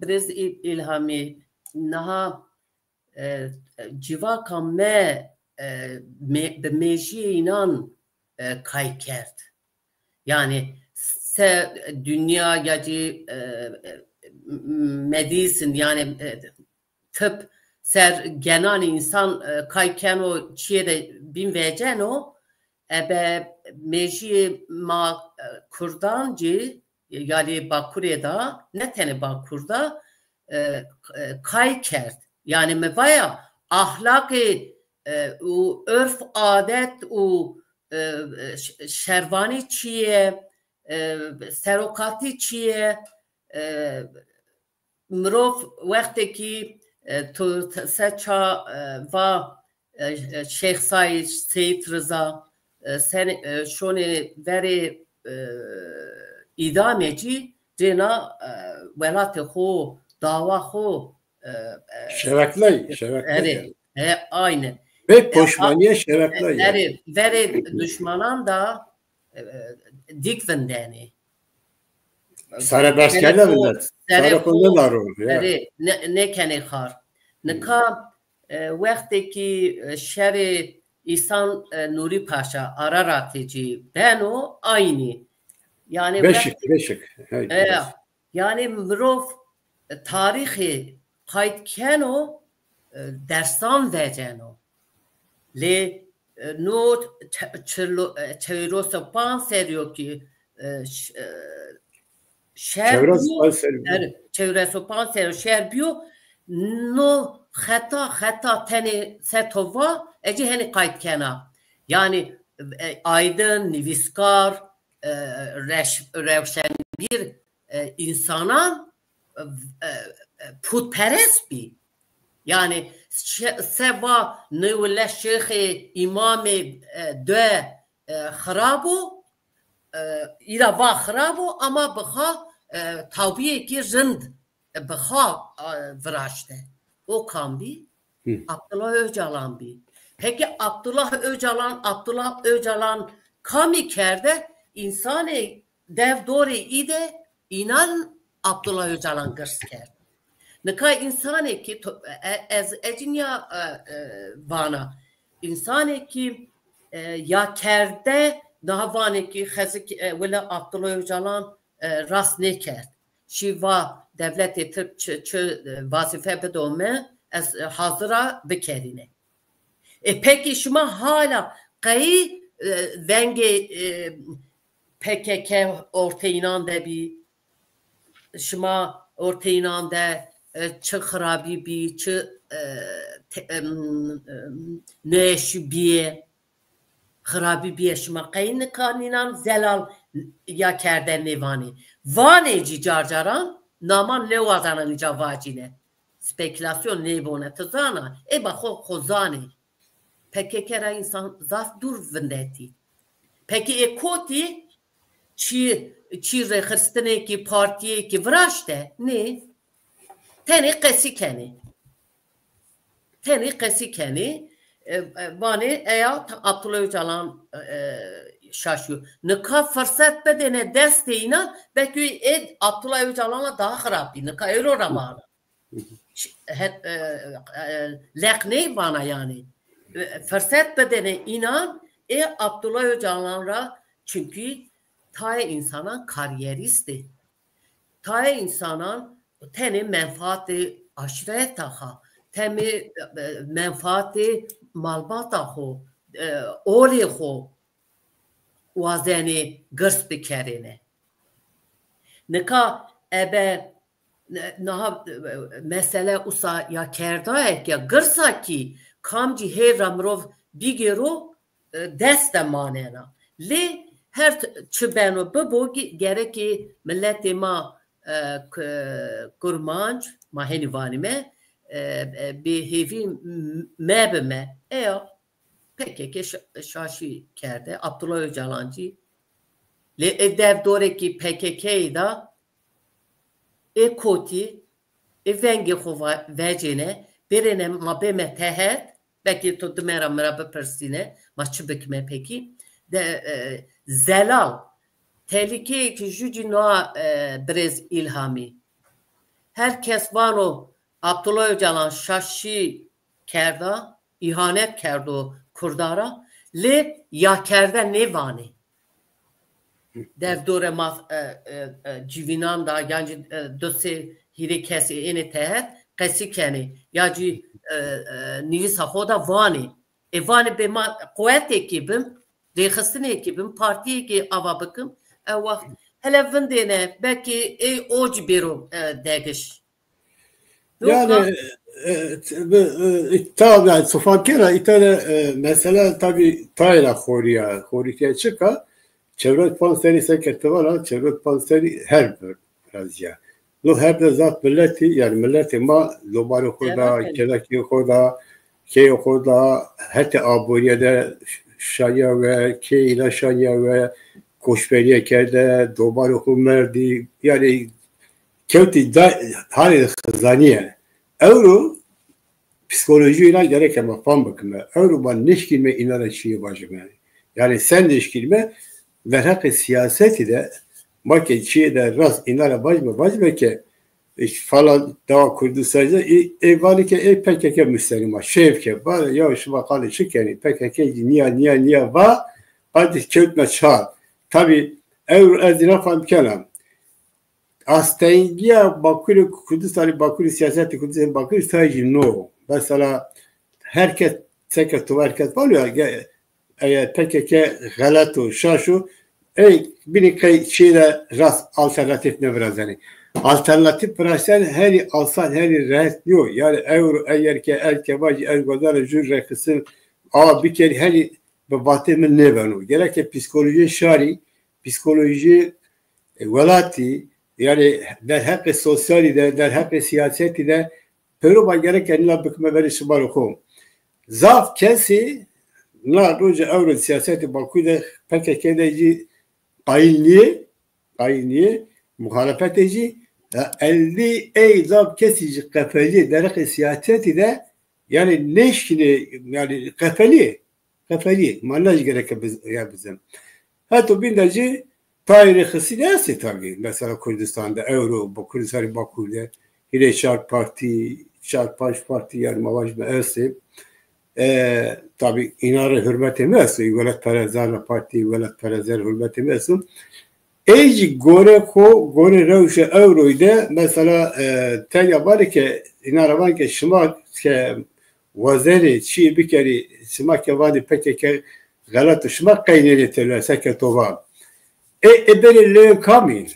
birêz İl-, İlhami, niha, e, civaka me, e, me, bi mêjiyê înan, e, kay kerd. Yani se dünya ya cî, e, e, medîsin, yani, e, tip ser genanê însan, e, kay keno çiyê de bîn veceno, ebe mêjiyê ma, e, Kurdan cî, ya lê Bakurê de, ne tenê Bakur de, e, e, kay kerd. Yani mi vaya ahlakê, e, û örf adet û, e, ş-, şervanî çi ye, e, serokatî çi ye, e, mirov wextekî, e, tu te-, se ça, e, va, e, e, Şêx Sayîd, Seyîd Riza, e, sen, e, şonê verê, e, îdamê cî cêna, e, welatê xo, dawa xo, e, e, Şevekley, şevekley. Erê, e, aynen. Bê E, poşmaniye a-, şevekley e, yani. Erê, verê duşmanan da, e, e, dik vindenê. Serebestkirine Serê xo, millet. Serê Serê xo xo, ne darû, ya. Erê, ne, ne kenê xar. Nika, e, wextekî, e, şerê Îhsan, e, Nûrî Paşa, Araratê cî beno aynî. Yani Beşik, wext-, Beşik. Hey, e, evet. Yani mirov, e, tarîxê qayt keno, e, dersan veceno. Lê, e, no çe-, çilo-, e, çewres û panc serî yo kî, e, ş-, e, şer Çewres û panc serî yo. Çewres û panc serî yo şer bîyo, no xeta, xeta tenê se tova, ecî henî qayt kena. Yani, e, aydin, nivîskar, e, reş-, rewşenbîr, e, insanan, e, e, putperest bî. Yani, şe-, seba niwile şêxê, îmamê, e, due, e, xirab o, e, îra va xirab o, ama bi xwe, e, tabiyekî rind, e, bi xwe, e, viraşte. O kam bî? Hı. Abdullah Öcalan bî. Peki Abdullah Öcalan, Abdullah Öcalan kamî kerde? Însanê dev dorê î de înan Abdullah Öcalan girs kerd. Nika însanekî to-, e, ez ecî niya, e, e, vana. Însanekî, e, ya kerde, daha vanekî xezik, e, wile Abdullah Öcalan, e, rast nêkerd. Şî va dewletê Tirk çi, çi, e, wazîfe bido me, ez, e, hazir a bikerîne. E, pekî şima hala qeyî, e, vengê, e, P K K ortê înan de bî? Şima ortê înan de, e, çi xirabî bî, çi, e, te-, em, em, neşî bîye, xirabî bîye, şima qey nikanînan zelal ya kerde nêvanê. Vanê jî car caran naman nêwazanan îca vacîne. Spekulasyon nêbone, tu zana, ê ba xwe, xwe zanê. P K K ra însan zaf dûr vindetî. Pekî ê kotî çi, çi rêxistinekî, partiyekî viraşte? Nê. Tenê qesî kenê. Tenê qesî kenê. E, e, vanê eya ta-, Abdullah Öcalan, e, şaşiyo. Nika firset bidêne destê înan, belkî ê Abdullah Öcalan'a daha xirab bî. Nika êro ra vana. Ş-, het-, e, e, leq neyvana yani. E, firset bidene înan, ê Abdullah Öcalan ra, çünkü tayê insanan kariyerîst ê. Tayê insanan tenê menfaatê aşireta xwe, tenê, e, menfaatê malbata xwe, e, olê xwe wazenê girs bikerêne. Nika ebe Ne-, niha, e, mesele usa ya kerdayek ya girsakî, kamcî hêv ra mirov bigêro, e, dest de manena. Lê her t-, çi beno bibo, ge-, gerekê miletê ma, e, k-, kurmanc, ma henî vanîme, e, e, bêhêvî m-, mebime. Eya, P K K şa-, şaşî kerde, Abdullah Öcalan cî. Lê ê dev dorekî P K K'yê de ê kotî, ê vengê xwe va-, vecêne, bêrêne ma bême tehet, belkî tu dime ra mi ra bipirsîne, ma çi bikime pekî? De, e, zelal, tehlîkeyekî jû cî na, e, birêz Îlhamî. Her kes vano Abdullah Öcalan şaşî kerda, îhanet kerdo Kurda ra, lê ya kerde nêvanê. Dev dore ma, e, e, e, civînan da, yan jî, e, du sê hîrê kesê ênê tehet qesî kenê. Ya jî, e, e, nivîsa xwe da vanê. Ê vanê bê ma quwetekê bim, rêxistinekê bim, partiyekê ava bikim, ew wext hele vindêne, belkî ê o cî bêro, e, degiş. Yani, e, t-, bi, e, ta, yani, sofan kera, îta de, e, mesela tabii tayra xoriya, xorîtiye çika, çevrot panc serî seke tivala, çevrot panc serî her bir razî ya. Lo her de zaf milletî, yani milletê ma, dobarê xwe da, kelekê xwe da, keyê xwe da, hetê aboriye de şaniya we, keyê îna şaniya we, koçberiye kerde, dobarê xwe merdî, yani kewtî da halê xizaniye. Ewro psîkolojî îna gerek e me fam bikime. Ewro ma nişkîme îna re çiyê bajime. Yani sen nişkîme derheqê siyasetî de ma ke çiyê de rast îna re bajime, bajime ke, e, falan dewa Kurdistan de, e, e, vanê ke ê P K K müsterî ma, şêv ke, va, ya şima qalê çi kenî, P K K jî niya, niya, niya va, hadi kewtme çar. Tabii, ewro ez îna fam kena. Astengiya Bakurê Kurdistanê, Bakurê siyasetê Kurdistanê, Bakurê sayê jî no. Mesela her kes, seke tu her kes vano ya, ge-, eya P K K xelet o, şaş o, Ey, bînî qey çî de rast alternatîf nevirazenê. Alternatîf virazen herî asan, herî rehet niyo. Yani ew ro-, eger ke, ev ke vajî ev gozara jû rexisin, a bikerî herî bi vatê min nêbeno. Gereke psîkolojiyê şarî, psîkolojiyê, e, welatî, yani derheqê sosyalî de, derheqê siyasetî de, pêro ma gereke nîna bikime berê şima ro xo. Zaf kesî na roja ewro siyasetê Bakur de P K K de jî qayîl nîyê, qayîl nîyê, muxalefetê jî, ya, eldî ey zaf kesî jî qefelî derheqê siyasetî de, yani nêşkînê, yani qefelî, qefelî, ma ne jî gereke biz-, ya bizin. Heto bîn de jî tayê rêxistinê estê tabî. Mesela Kurdistan de, ewro, bo Kurdistanê Bakur de, hîrê çar partî, çar panc partî, yani ma vajîme estê. E, tabî înan re hurmetê me esto, welatperezana partî, welatperezan hurmetê me esto. Ê jî gore xo, gore rewşe ewroyî de, mesela, e, tenya vanê ke, înan re vanê ke şima ke wazerê çiyê bikerî, şima ke vanê P K K xelat o, şima qeynênê têlo, seke to va. Ê, ê berê lê kamî?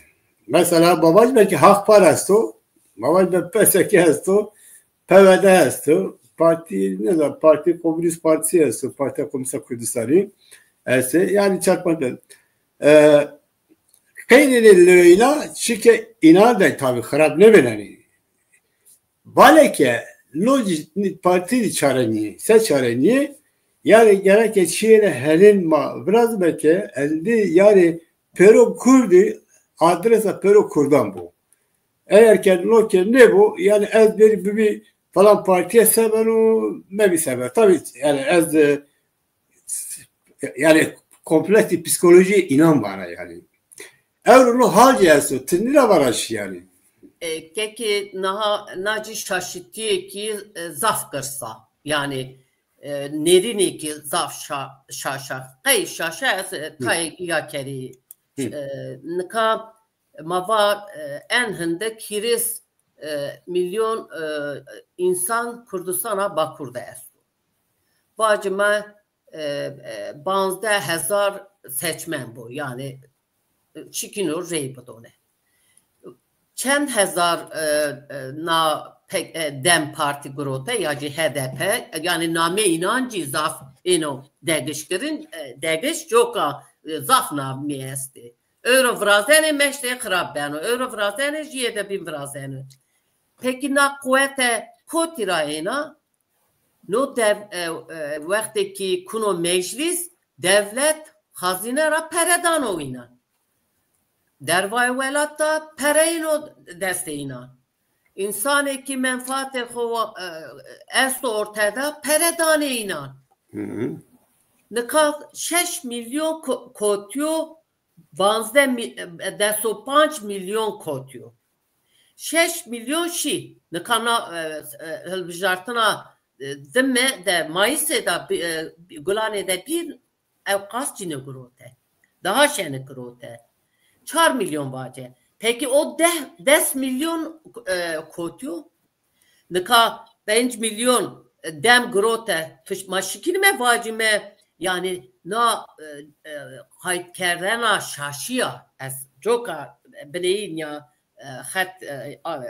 Mesela, ma vajîme ke Hak Par esto, ma vajîme P S K esto, P V D esto, Partî, ne zan, Partî Komünîst Partisi esto, Partiya Komünîsta Kurdistanî esto, yani çar panc. E, qeynênê lêyla çike înan de tabî xirab nêbênenî. Baleke lo jî partî jî çare nîyê. Se çare nîyê? Yani gereke çiyê re herên ma virazime ke eldî yani pêro Kurdî adresa pêro Kurdan bo. Eger ke lo ke nêbo, yani ez berî bibî falan partîye se beno, mebî se beno. Tabî yani ez, e, yani kompleksî psîkolojiyê înan vana yani. Ewro no hal jî esto, ti nîna vana şî yani. E, kekê niha na jî şaşitiyekî, e, zaf girs a. Yani, e, nêrînekî zaf şa-, şaş a. Qey şaş a ez, e, Hı. tayê ya kerî. Hı. E, nika ma va, e, en hindik hîris, e, milyon, e, însan Kurdistana Bakur de esto. Vacime, e, e, panzdeh hezar seçmen bû. Yani, e, çikîno rey bidone. Çend hezar, e, e, na pek, e, DEM Partî girote ya jî H D P, yani namê înan jî zaf êno degiş kirin, e, degiş coka, e, zaf namê estê. Ewro virazenê meştê xirab beno, ewro virazenê jiyê de bîn virazeno. Pekî na quwete kotî ra êna? No dev-, e, e, wextekî kuno meclîs, devlet xazîne ra pere dano înan. Dervayê welat de pere êno destê înan. Însanekî menfaatê xo, e, esto ortede, pere danê înan. Hı hı. Nika şeş milyon ko-, kotiyo, panzdeh mi-, e, des û panc milyon kotiyo. Şeş milyon şî. Nika na, e, e, hilbijartina, e, dime de, Mayîsê de, bi-, e, Gulanê de bîn, ew qas cîne girote. Daha şene girote. Çar milyon vace. Peki o deh, des milyon, e, kotiyo? Nika penc milyon, e, dem girote. Tu ş-, ma şikînime vacime, yani na, e, e, qaytkerdena şaşiya, ez coka bineyîn ya, e, xet, e, a-,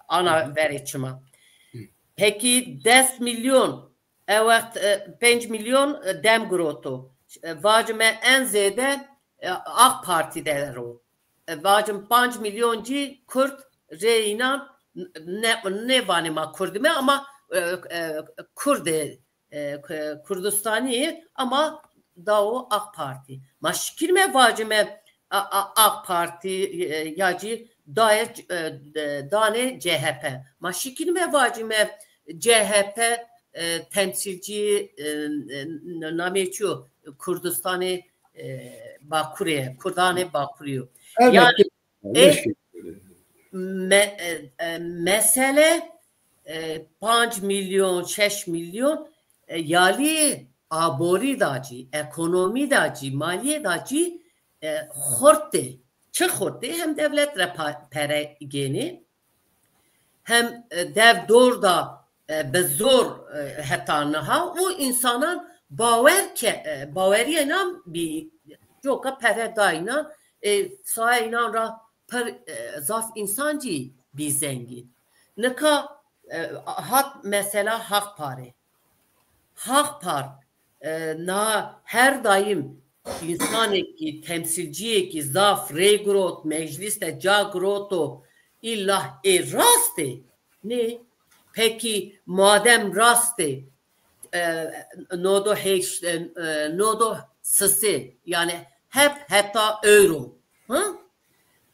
ana Hı hı. verê çima. Hı. Pekî des milyon, e, wext, e, penc milyon, e, dem giroto. E, vacime en zêde, e, AK Partî de ro. E, vacim panc milyon cî Kurd rê înan ne, nêvanê ma Kurdime ama, e, e, Kurdê, e, K-, Kurdistanî ama dawo AK Partî. Ma şikînime vacime a, a, AK Partî, e, ya cî daye, e, danê C H P. Ma şikînime vacime C H P, e, temsîlcî, e, e, namê çi yo? Kurdistanê, e, Bakurê, Kurdanê Bakurî yo. Elbette. Yani, e, me-, e, e, mesele, e, panc milyon, şeş milyon, e, yalî aborî da cî, ekonomî da cî, maliyê da cî, e, xurt tê. Çi xurt tê? Hem devlet re pa-, pere gênê, hem, e, dev dor da, e, bi zor, e, heta niha û însanan bawer ke-, e, baweriyê nan bî coka pere dayna, e, saye înan ra pir, e, zaf însan jî bî zengîn. Nika, e, hat mesela Haqparê. Haqpar, e, na her daim însanekî, temsîlciyekî zaf rê girot, meclîs de ca giroto, îlla ê rast ê? Nê. Pekî madem rast ê, e, nodo hêş-, e, e, nodo sisê, yani hep heta euro. Hı?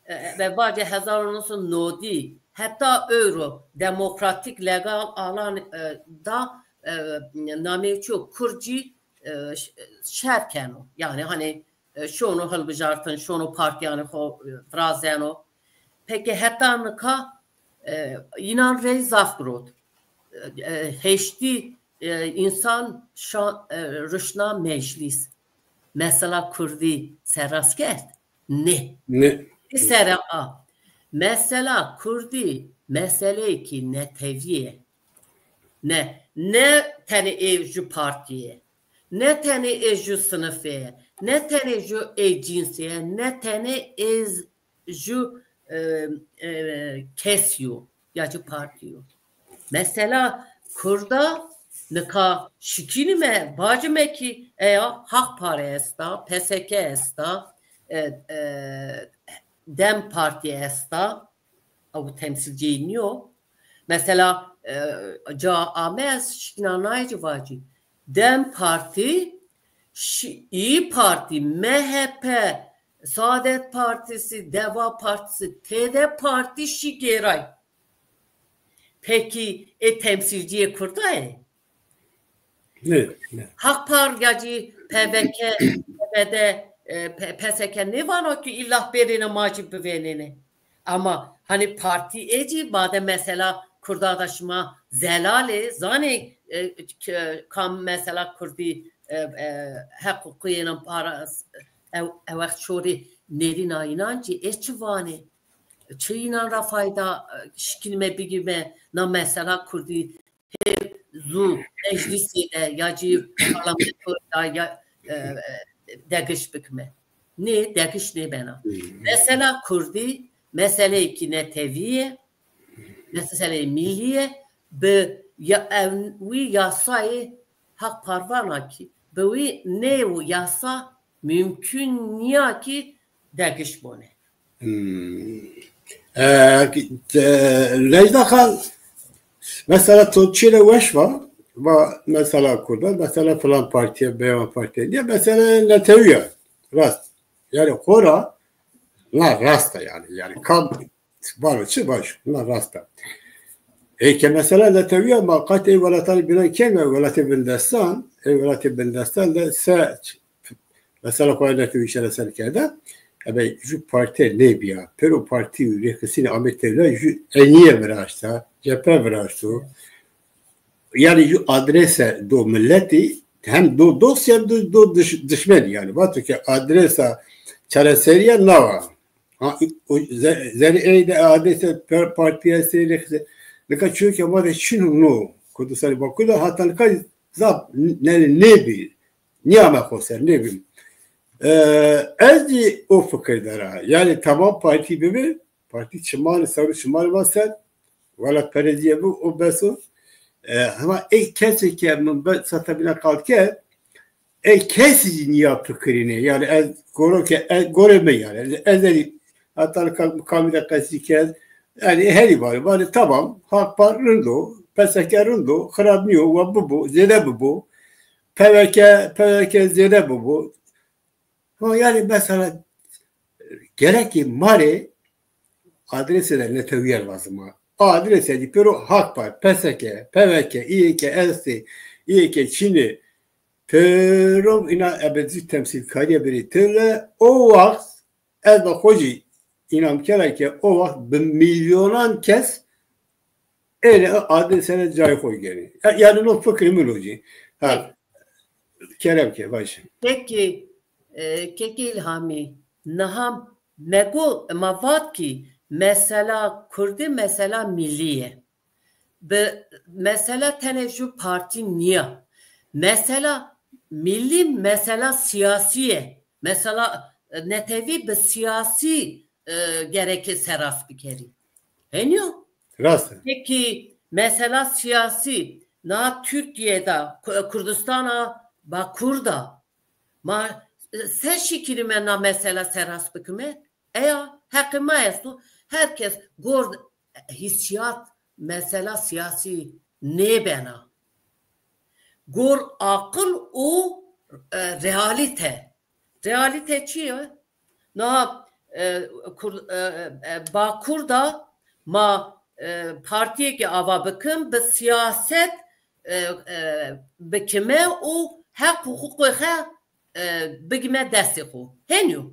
E, ve bacê hezar û neh sed nodî heta euro demokratîk legal alan, e, da, e, namê ço Kurd jî, e, ş-, şer keno. Yani hani, e, şono hilbijartin, şono partiyanê xo, e, virazeno. Peki heta nika, e, înan rey zaf girot. E, e, hêştî, e, însan şa-, e, rişna meclîs. Mesela Kurdî serast kerd? Nê. Nê. Sere a. Mesela Kurdî meseleyekî netewî ye. Ne, ne tenê ê ju partî ye. Ne tenê ê ju sinifê ye. Ne tenê ju ê cînsê ye. Ne tenê ê z-, ju, e, e, kesî yo ya ju partî yo. Mesela Kurda nika şikînîme, bacime kî eya Haqpare esta, P S K esta, e, e, DEM Partî esta, ew temsîlciyê nîyo. Mesela, e, ca ame ez şikîna nayê ci vacî. DEM Partî, şi-, İYİ Partî, M H P, Saadet Partisi, Deva Partisi, tê de partî şî gêray. Pekî ê temsîlciyê Kurda ye? Ne, ne. Haqpar ya jî P V K, P V D, e, P-, P S K nêvano ki îlla bêrêne ma jî bivênêne. Ama hani partî ê jî bade mesela Kurda da şima zelal ê, zanê, e, k-, kam mesela Kurdî, e, e, heqûqiyênan para, ew, ew wext şorê nêrîna înan jî ê çi vanê? Çi înan ra fayda, e, şikînme bigîme na mesela Kurdî hê zû meclîsê de ya jî parlamentoyê de ya, e, e, degiş bikime. Nê, degiş nêbena. Mesela Kurdî meseleyekî netewî ye, meseleyê millî ye, bi ya, ev, wî yasayê Haqpar vana kî, bi wî nê û yasa mümkün niya kî degiş bone. Hmm. E, e, Necda Xan, mesela to çêre weş va, va mesela Kurda, mesela filan partiye, beyan partiye diye, mesela netewiye, rast. Yani xora, la rast yani, yani kam, var çi baş, la rast. E, ke mesela netewiye ma qat ê welatanê bînan kêm e, welatê bindestan, ê welatê bindestan de se Mesela xwe netew îşare ser kerde. Ebe ju partî nêbiya. Pêro partî û rêxistinê Amêd Tevla ju enîye viraşta, cephe viraşto. Yani ju adrese do milletî hem do dost hem do, do diş-, dişmenî yani. Vato ke adresa çareseriya nawa. Ha, o ze-, zerê ey de adrese per-, partî estê, rêxistinê. Nika çunke ma de çin no. Kurdistanê Bakur de hata nika zaf n-, ne, nêbî. Niyame xo ser, nêbîm. E, ez jî o fikir de ra. Yani tamam partî bibe, partî çiman, ser û çiman ma ser, welatperestiyê bi, o bes o. E, hema ê kesê ke min be-, sata bîna qal kerd, ê kesî jî niya fikirîne. Yani ez goro ke, ez, gorê me yani. Ez, ez herî heta ka-, kamî de qesî kerd. Yani herî var, var, tamam, Haqpar rind o, P S K rind o, xirab niyo, wa bibo, zêde bibo. P V K, P V K zêde bibo. Ha, yani mesela gerekê ma rê adrese de netewiye lazim a. Adrese di pêro Haqpar, P S K, P V K, İYK estê, İYK çinê, pêro îna ebedî temsîlkarîye birî têle, o wext ez be xwe jî înam kera ke o wext bi milyonan kes êne adê sere cayê xwe gerê. Ya-, yani no fikrê min o jî. Ha. Kerem ke, baş. Peki, e, Kekê İlhamî, niha me got, ma vat kî mesela Kurdî mesela millî ye. Bi mesela tenê ju partî niya. Mesela millî mesela siyasî ye. Mesela, e, netewî bi siyasî, e, gereke seras bikerî. Henî yo? Rast e. Pekî mesela siyasî na Tirkiye de, Ku-, Kurdistana Bakur de ma, e, se şikilî me na mesela seras bikime? Eya, heqê me esto, her kes gor hîsiyat, mesela siyasî nêbena. Gor aqil û, e, realîte. Realîte çi ye? Niha, e, Kur-, e, e, Bakur da ma, e, partiyekê ava bikim, bi siyaset, e, e, bikime û heq û huquqê xwe, e, bigime destê xwe. Henî yo.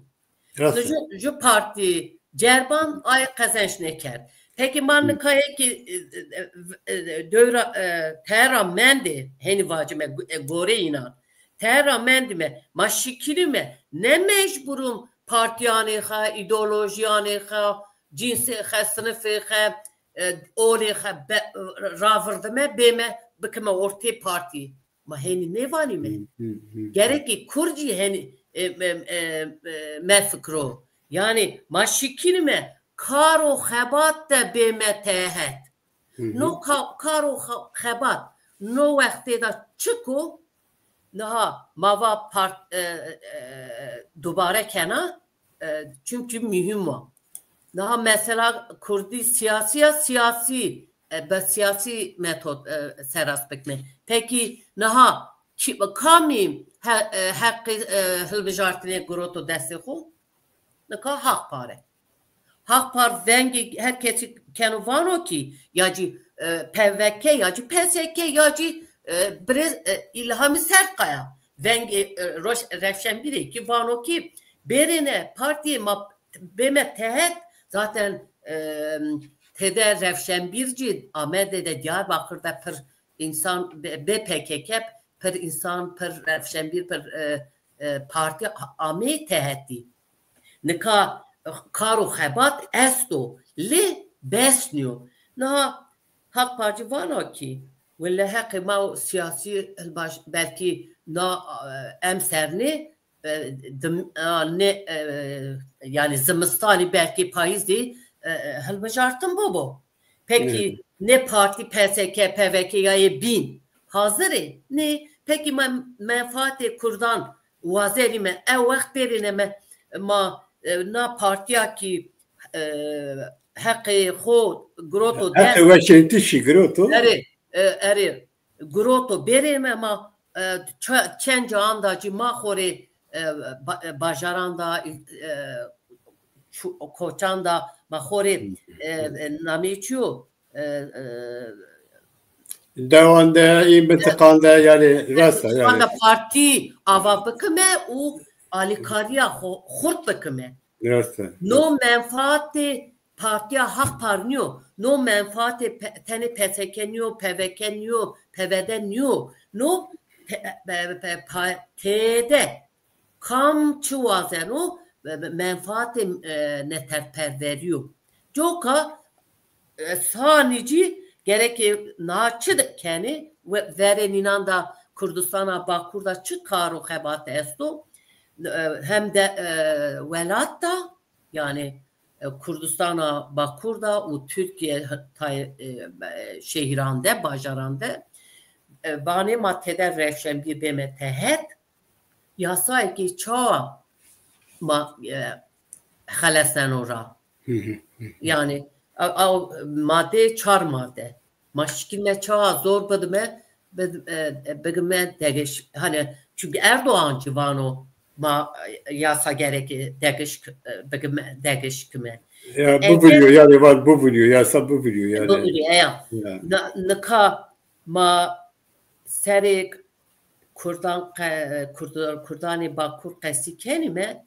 Rast e. Ji, ji partî cerban ayê qezenç nekerd. Pekî ma Hı. nika yekî, e, e, e, dewra, e, tera mendê, henî vacime, e, gorê înan. Tera mendî me, ma şikilî me, ne mecbûr im partiyanê xwe, îdeolojiyanê xwe, cînsê xwe, sinifê xwe, e, olê xwe be-, ravirdime, bême bikime ortê partî. Ma henî nêvanî me. Hı, hı, hı. Gerekî Kurd jî henî, e, e, e, e, me fikro. Yanî ma şikînî me kar û xebat de bême tehet. Hı hı. No ka-, kar û xa-, xebat no wextê de çi ku niha ma va part-, e, e, dubare kena, e, çimkî muhîm o. Niha mesela Kurdî siyasî ya, siyasî, e, bi siyasî metod, e, serast bikme. Pekî niha kî, kamî he-, e, heqê, e, hilbijartinê giroto destê xwe? Nika Haq Par e. Haq Par vengê her kesî keno vano kî ya jî, e, P V K ya jî P S K ya jî, e, birêz, e, Îlhamî Sertkaya. Vengê, e, Roş-, Rewşenbîrêkî vano kî bêrêne partiyê ma bême tehet, zaten, e, têde Rewşenbîr jî Amedê de, Diyarbakir de pir însan bê, bê P K K pir însan, pir Rewşenbîr, pir, e, e, partî a-, amê tehetî. Nika kar û xebat esto, lê bes nîyo. Niha Haq Par jî vana kî, wele heqê me û siyasî hilbaş-, belkî na, e, em sernê, e, dim-, a, ne, e, yanî zimistanî belkî payîzê, e, e, hilbijartin bibo. Pekî Evet. ne partî P S K, P V K ya yê bîn hazir ê? Nê. Pekî me menfaatê Kurdan wazerî me, ew wext bêrîne me, ma, e, na partiya kî, e, heqê xo giroto Heqê dest. weşêntişî giroto. Erê, e, erê, giroto bêrê me ma, e, ça-, çend cahan da jî ma xorê, e, ba-, e, bajaran da, e, çu-, koçan da ma xorê, e, e, namê çi yo? E, e, Dewan de, ê mintiqan de, yani, rast e, yani. Anda partî ava bikime û alîkariya xo-, xurt bikime. Rast e. No menfaatê partiya Haq Par nîyo. No menfaatê pe-, tenê P S K nîyo, P V K nîyo, P V D nîyo. No pe-, pe-, pe-, pa-, têde kam çi wazeno, e, menfaatê, e, neteweperwerî yo. Coka, e, sanî jî gerekê na çi de kenê, we-, verê nînan da Kurdistana Bakur da çi kar û xebat esto, e, hem de, e, welat da, yani, e, Kurdistana Bakur da û Tirkiye tay-, e, e, şehîran de, bajaran de, e, vanê ma têde Rewşenbîr bême tehet, yasayekî çawa ma, e, xeleseno ra? Hı hı, hı hı. Yani, ew, ew madeyê çar made. Ma şikîn me çawa zor bidime, bid-, e, e, bigime degiş. Hani, çünkü Erdoğan jî vano ma, e, yasa gerek, e, degiş, e, bigime, degiş kime. Ya, Eger bivûnyo, yani var bivûnyo, yasa bivûnyo yani. Bivûnyo, ya. Ya. Na-, nika ma serê Kurdan qe-, Kurd-, Kurdanê Bakur qesî kenî me,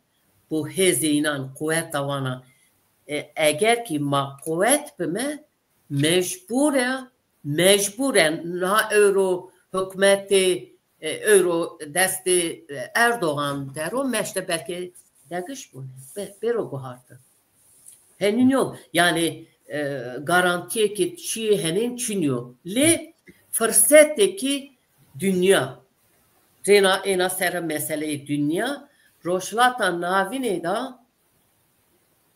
bo hêzê înan, quweta wana. E, eger kî ma quwet bime, mecbûr e, mecbûr e. Niha ewro hikûmetê, e, ewro destê, e, Erdogan dero, meşte belkê degiş bûne. Be-, bêro guhartin. Henî nîyo, yani, e, garantiyekî çiyê henên çi nîyo. Lê firsetekî dinya, rêna êna ser meseleyê dinya, Rojhilata Navînê de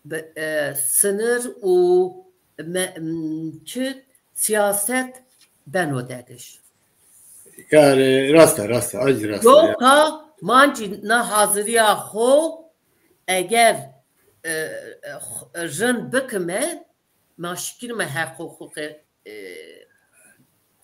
bi, e, sinir û me, m, çi siyaset beno dediş. Yani rast e, rast e, acı rast e. Ya. Yoka mancî na haziriya xo eger, e, e, rind bikime, ma şikir me heq huquqê, e,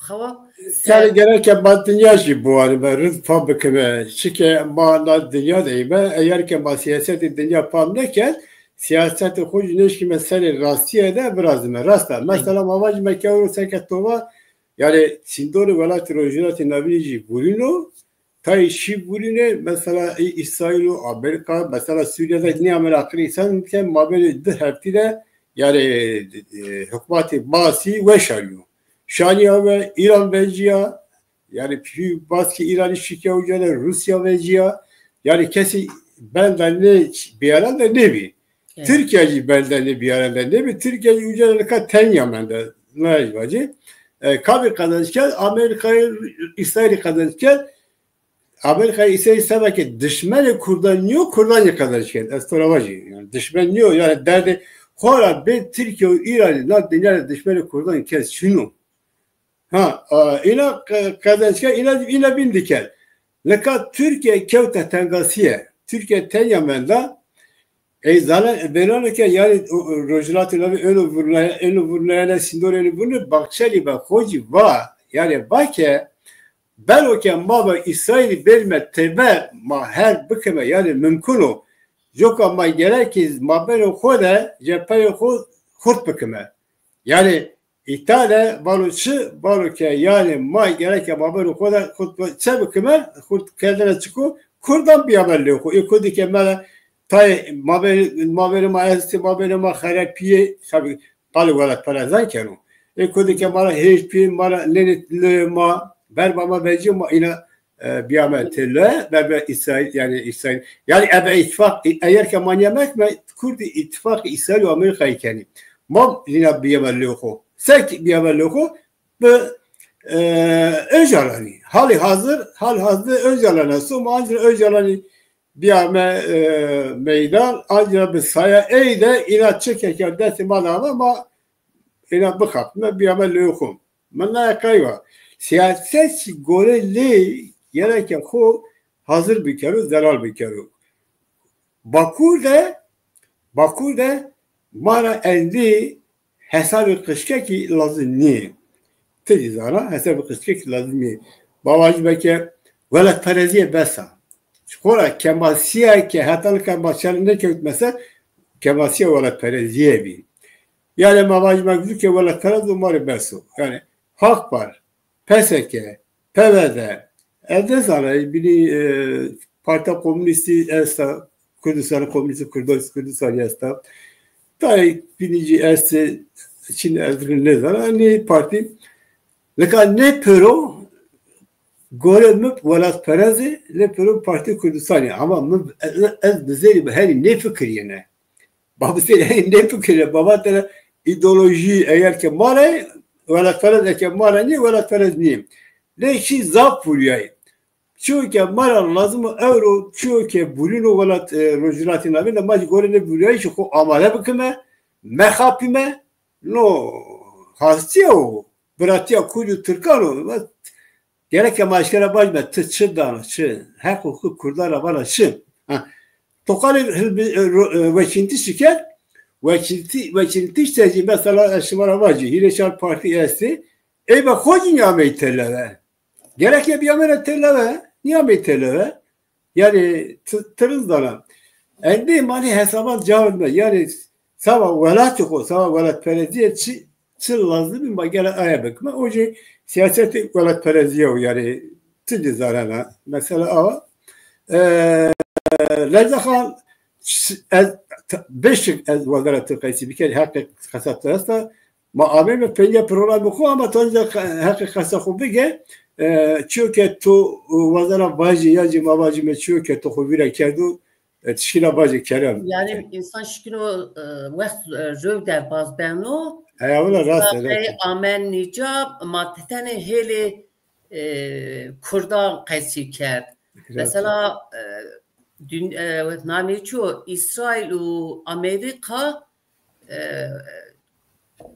xewa. Yani gerek e ma dinya jî biwarime, rind fa bikime. Çike ma na dinya de me, eger ke ma siyasetê dinya fam neke, siyasetê xwe jî neşkime serê rastiye de virazime. Rast e. Mesela ma vajime ke euro seke tova, yani sîndorê welatê Rojhilatê Navînê jî vurîno, tayê şî vurîne, mesela, ê, Îsraîl û Amerîka, mesela, Sûriye de nîya min aqilî însan ke mabênê du heftî de, yani, e, hikûmetê Baasî weşanîyo. Şanîya ve Îran veciya, yani, pî baskê Îranî şike uca de Rûsya veciya, yani, kesî benda ne bêran de nebî. Evet. Tirkiye jî benda ne bêran de nebî. Tirkiye jî uca de nika tenya mende. Ne vacî. E, kabî qezenç kerd, Amerîkayê, Îsraîlî qezenç kerd. Amerîkayê Îsraîlî seba ke dişmenê Kurdan nîyo, Kurdan jî qezenç kerd. Ez to ra vajî. Yani dişmen nîyo. Yani derdê xora bê Tirkiye û Îranî na dinya de dişmenê Kurdan kes çin o. Ha, a, îna qe-, qezenç kerd, îna, îna bîn diker. Nika Tirkiye kewte tengasiye. Tirkiye tenya menda. Ey zana, belane ke yani o, o, Rojhilatê Navîn êno vurnaya, êno vurnaya ne sîndor êno vurne, Baxçelî ve xocî va, yani va ke belo ke ma ve Îsraîlî bêrime têbe, ma her bikime, yani mimkun o. Coka ma gerekî mabênê xo de cepheyê xo xurt bikime. Yani Îtale, balo çi, balo ke yani ma gereke mabênê xo de xurt bi-, çe bikime, xurt kerdene çiku, Kurdan biyame lê xo. Ê Kurdî ke me de tayê mabênê, mabênê ma estê, mabênê ma xerepiyê, tabi, qalê welatperezan keno. Ê Kurdî ke ma ra hêj piyê, ma ra lênê lê ma, berba ma vecî ma îna e, biyame têle, bebe Îsraîl, yani Îsraîl. Yani ebe îtifaq, eger ke ma nîya mekme, Kurdî îtifaqê Îsraîl û Amerîkayê kenî. Ma nîna biyame lê xo. Sek biyame lê xo, bi, e, Ocalanî. Halî hazir, hal hazir Ocalan esto, ma ancî Ocalanî biyame, e, meydan, ancî bi saya ey de îna çi keke destê ma de ame, ma îna bixapime, biyame lê xo. Min nayê qey wa. Siyaset jî gore lê gereke xo hazir bikero, zelal bikero. Bakur de, Bakur de ma ra endî hesabê qişkekî lazim nîyê. Ti jî zana, hesabê qişkekî lazim nîyê. Bavajî beke welatpereziyê bes a. Ji xora kemasiya ke heta nika ma şer nekewt mesela, kemasiya welatpereziyê bî. Yani ma vajî me zû ke welatperez û ma rê bes o. Yani Hak Par, P S K, P V D, ez nizana, binî, e, Partiya Komunîstî esta, Kurdistan Komunîstî, Kurdo-, Kurdistanî esta. Tayê binî jî estê, çin ez nizana, nê partî. Nika ne piro gore min welatperez e, ne piro Partî Kurdistanî. Ama min, ez, ez bi zêrî bi herî nêfikiriyene. Ba bi zêrî herî nêfikiriyene. Baba te re îdeolojî eger ke ma re, welatperez eke ma re nîye, welatperez nîye. Lê şî zaf vuriyayê. Çiyo ke ma re lazim o ewro, çiyo ke vurîno welat, e, Rojhilatê Navîn de ma jî gore ne vuriyayê jî xo amade bikime, mexapîme, no hastiye o. Biratiya Kurd û Tirkan o. Gereke ma eşkera bajîme, ti çi dana, çi? Heq û hukuk Kurdan ra vana çi? Ha. Toqalê hilbi-, e, ro-, e, wekîntî şiker, wekîntî, wekîntî işte jî mesela ez şima ra vajî, hîrê çar partî estê, ey be xo jî nîyamey têleve. Gereke biyamêne têleve, nîyamey têleve. Yani ti-, tiriz dana. Endê manî hesaban cavir me. Yani sava welatê xo, sava welatpereziyê çi, çi lazim e, ma gere aya bikime. O jî siyasetê welatpereziyê o, yani ti dizarana. Mesela awa. E, Leyla Xan, ş-, ez, t-, beşik ez wazara Tirkayî biker, heqê qesa te esta. Ma amê me peyniya programê xo, ama tu ancak heqê qesa xo bige. E, çiyo ke tu wazara vajî, ya jî ma vajîme çiyo ke tu xo vîra kerdo, e, tişkîla vajî kerem. Yani insan şikino, e, wext, e, röv derbaz beno. Heya wila rast e, rast e. Amen nîca, ma tenê hêlê, e, Kurdan qesî kerd. Rast e. Mesela, e, Dün, e, nanê ço, Îsraîl û Amerîka, e,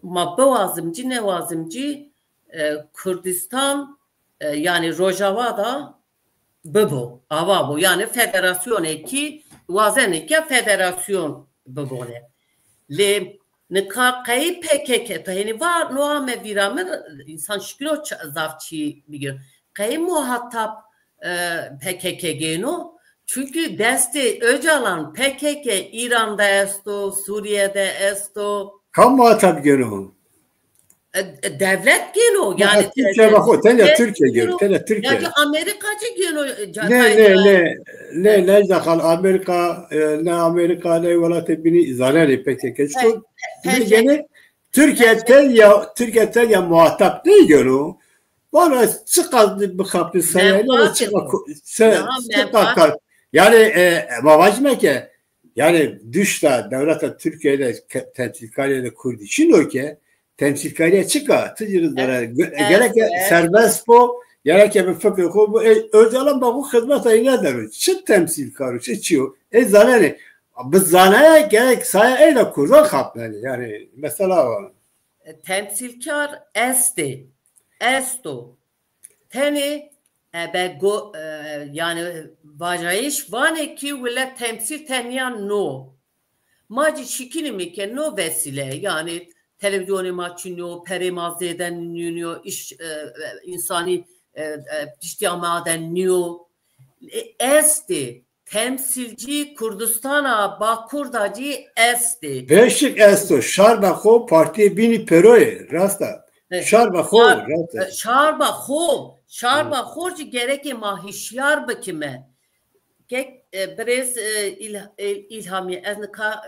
ma biwazim cî newazim cî, e, Kurdistan, e, yanî Rojava da bibo, ava bo. Yanî federasyonekî, wazeneke federasyon bibone. Lê nika qey P K K, tu hênî va, no ame vîra min, însan şikilo ç-, zaf çî bigir. Qey muhatap, e, P K K gêno? Çünkü destê Öcalan P K K Îran de esto, Sûriye de esto. Kam muhatap gêno? E, e, devlet gêno, yani Türkiye bak, o, tenya Türkiye gêno, tenya Türkiye. Ya ki Amerikacı gêno, e, Ne, ne, ne, ne, ne, ne, Amerîka, e, ne Amerîka, ne welatê bînî zanenê P K K. Çiko P K K. Gene Türkiye tenya, Türkiye tenya muhatap ne gêno? Valla çiqas bixapî sayayla, çiqas, çiqas, yani, e, ma vacime ke, yani, duşta devleta Türkiye de ke-, temsilkariyê de Kurdî çin o ke, temsilkariya çika? Tu jî re gerek serbest bo, gerek bi fikrê xwe bo. Ê, Öcalan ba xwe xizmeta îne dero. Çi temsilkar o, çi çi yo? Ê zanenê. Bi zanaya gerek saya ey de Kurdan xapnenê. Yani, mesela o. Temsilkar estê. Esto. Tenê, e, be go-, e, yani vajayîş vanê ki wile temsîl tenya no. Ma cî şikînî mi ke no vesîle, yani televizyonê ma çinyo, perê ma zêde nînyo, iş, e, e, însanî, e, e, piştî ma de nîyo. E, estê, temsîlcî Kurdistana Bakur da cî estê. Beşik esto, şar be xo, partiyê bînî peroyê, rast e. E, şar be xo, şar, rast e. E, şar be xo, şar be xo cî gerekê ma hişyar bikime. Kek, e, birêz, e, İl-, e, İlhamî, ez nika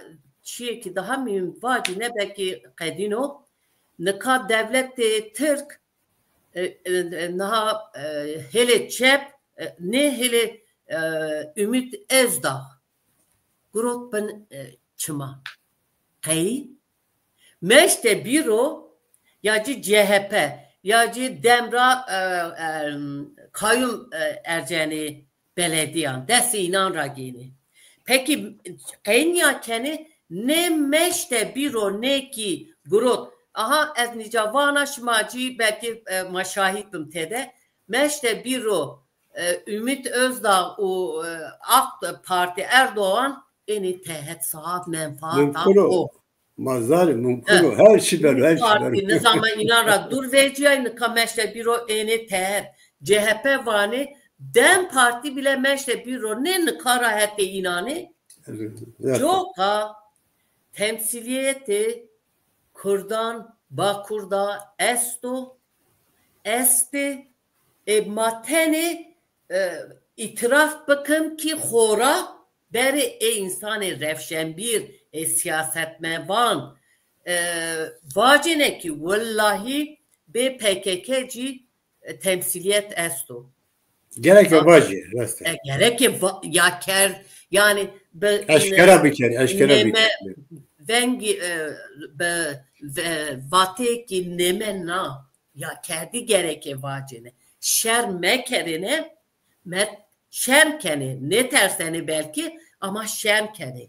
çiyekî daha muhîm vacîne, belkî qedîno. Nika dewletê Tirk, e, e, e, niha, e, hêlê çep, e, nê hêlê, e, Ümit Özdağ girot bin, e, çima. Qey? Meşte bîro ya cî C H P, ya cî demra, e, e, Kayyum, e, Ercanî belediyan, destê înan ra gênê. Pekî qey nîya kenê, nê meşte bîro nê kî girot. Aha, ez nîca vana şima cî belkî, e, ma şahîd bim têde. Meşte bîro, e, Ümit Özdağ û, e, AK Parti Erdoğan ênê tehet saat menfaata xo. Ma zanî mumkin o, her çi bero, her çi bero. Partî nizama înan ra dûr veciyay, nika meşte bîro ênê tehet. C H P vanê, DEM Partî bile meşte bîro nê, nika ra hetê înanê. Coka temsîliyetê Kurdan Bakur da esto, estê, e, ma tenê, e, îtiraf bikim kî xora berê ê însanê rewşenbîr, ê siyasetmevan, e, vacêne kî willahî bê P K K cî, e, temsîliyet esto. Gereke vacî, rast e. E, gereke va-, ya kerd, yani bi, eşkera biker, eşkera biker. Vengî, e, bi, ve-, vatêkî nême na, ya kerdî gereke vacêne. Şerm mekerêne, me şerm kenê, nêtersenê belkî, ama şerm kenê.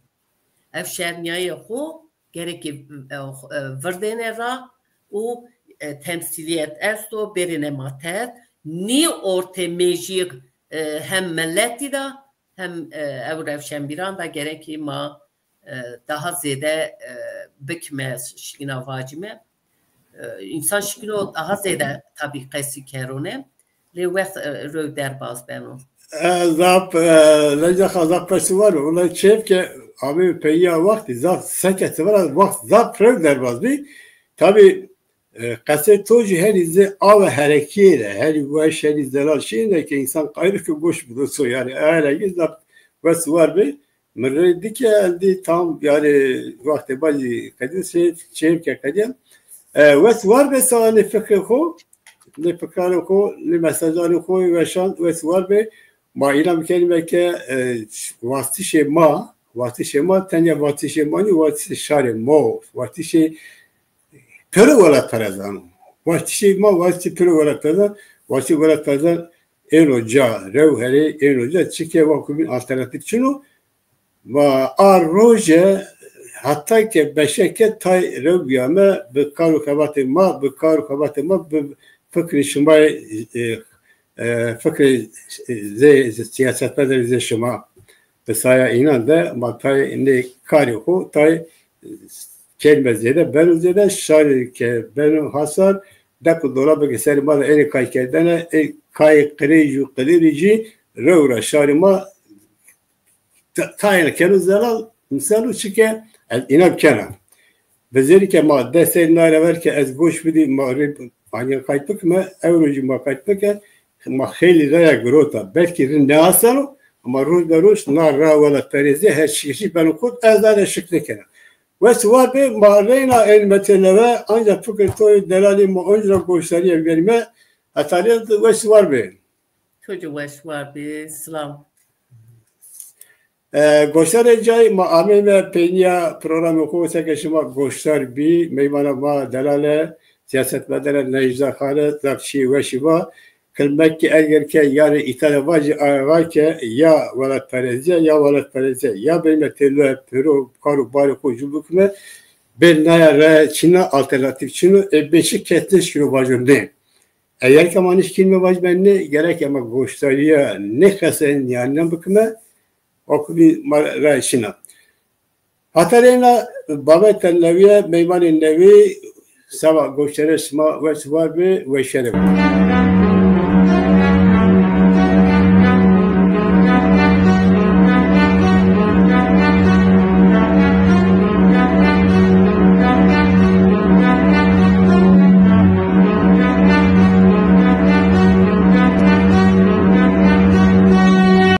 Ev şermiyayê xo gerekê, e, e, virdêne ra û, e, temsîliyet esto, bêrêne ma tehet. Nî ortê mêjiyê, e, hem miletî de hem, e, ew rewşenbîran de gerekî ma, e, daha zêde, e, bikime şikîna vacîme. E, însan şikîno daha zêde tabî qesî kerone. Lê wext, e, rew derbas beno. E, zaf, e, leca xwe zaf persivar be. Wela çêv ke amê peyiya wextî zaf seke sivera wext zaf rew derbas bî. Tabî, e, qesê to jî herî zê ave herekiyê de, herî weş, herî zelal şiyê de ke însan qayîl ke goş bido so yani. E, herî zaf wes war bî. Min rê dike, ez dî tam, yani, wextê bacî qedî, çêv, çêv ke qedî. E, wes war be sa nê fikrê xo, nê fikrarê xo, nê mesajanê xo weşan, wes war be. Ma îna bikerîme ke, e, wastişê ma, wastişê ma, tenya wastişê ma nî, wastişê şarê ma, wastişê pêro welatperezan. Wastişê ma, wastişê pêro welatperezan, wastişê welatperezan, êno ca rew herê, êno ca çike wa ku bîn alternatîf çin o. Ma a roje heta ke beşeke tay rew biyame bi kar û xebatê ma, bi kar û xebatê ma, bi fikrê şima, e, e, fikrê, e, zê, siyasetmedar zê şima. Bi saya înan de ma tay nê karê xo, tay kelme zêde, beno zêde, şarê ke beno hasar, dek û dolabeke serê ma de ênê kaykerdene, ê kayê qirêj û qilîrî jî rew ra şarê ma ta-, tayê keno zelal, misal û çike, ez îna bikena. Bi zêrî ke ma destê nare ver ke ez goş bidî, ma rê, ma yê qayt bikime, ewro jî ma qayt bike, ma xeylî raya girota. Belkî rin neaseno, ama roj be roj na ra welatperêzî her çî jî beno kurt, ez dane şik nekena. Wes war be, ma reyna ên metelewe, ancak fikir toy delalî ma onca goşdarî ev verime, hetalî wes war be. Çocuğu wes war be, silav. E, goşdarê cayî ma ameyme peynîya programê xo, seke şima goşdar bî, meymana ma delal e, siyasetmedar e, Necda Xan e, zaf çî weşî va. Kilmek ki eger ke yarê Îtalya vajî axa ke ya welatperestiye, ya welatperestiye, ya beyme têlwe pêro kar û barê xo jû bikime, bê naya re çina alternatîf çin o, e bê çi kes nişkino vajo nê. Eger ke ma nişkînme vajime nê, gerek ema goşdariya nê xese niyaniyan bikime, Okubî ma re şina. Hatarêna bavê te newî ye, meymanê newî, seba goştarê şima weş war be, weşere be.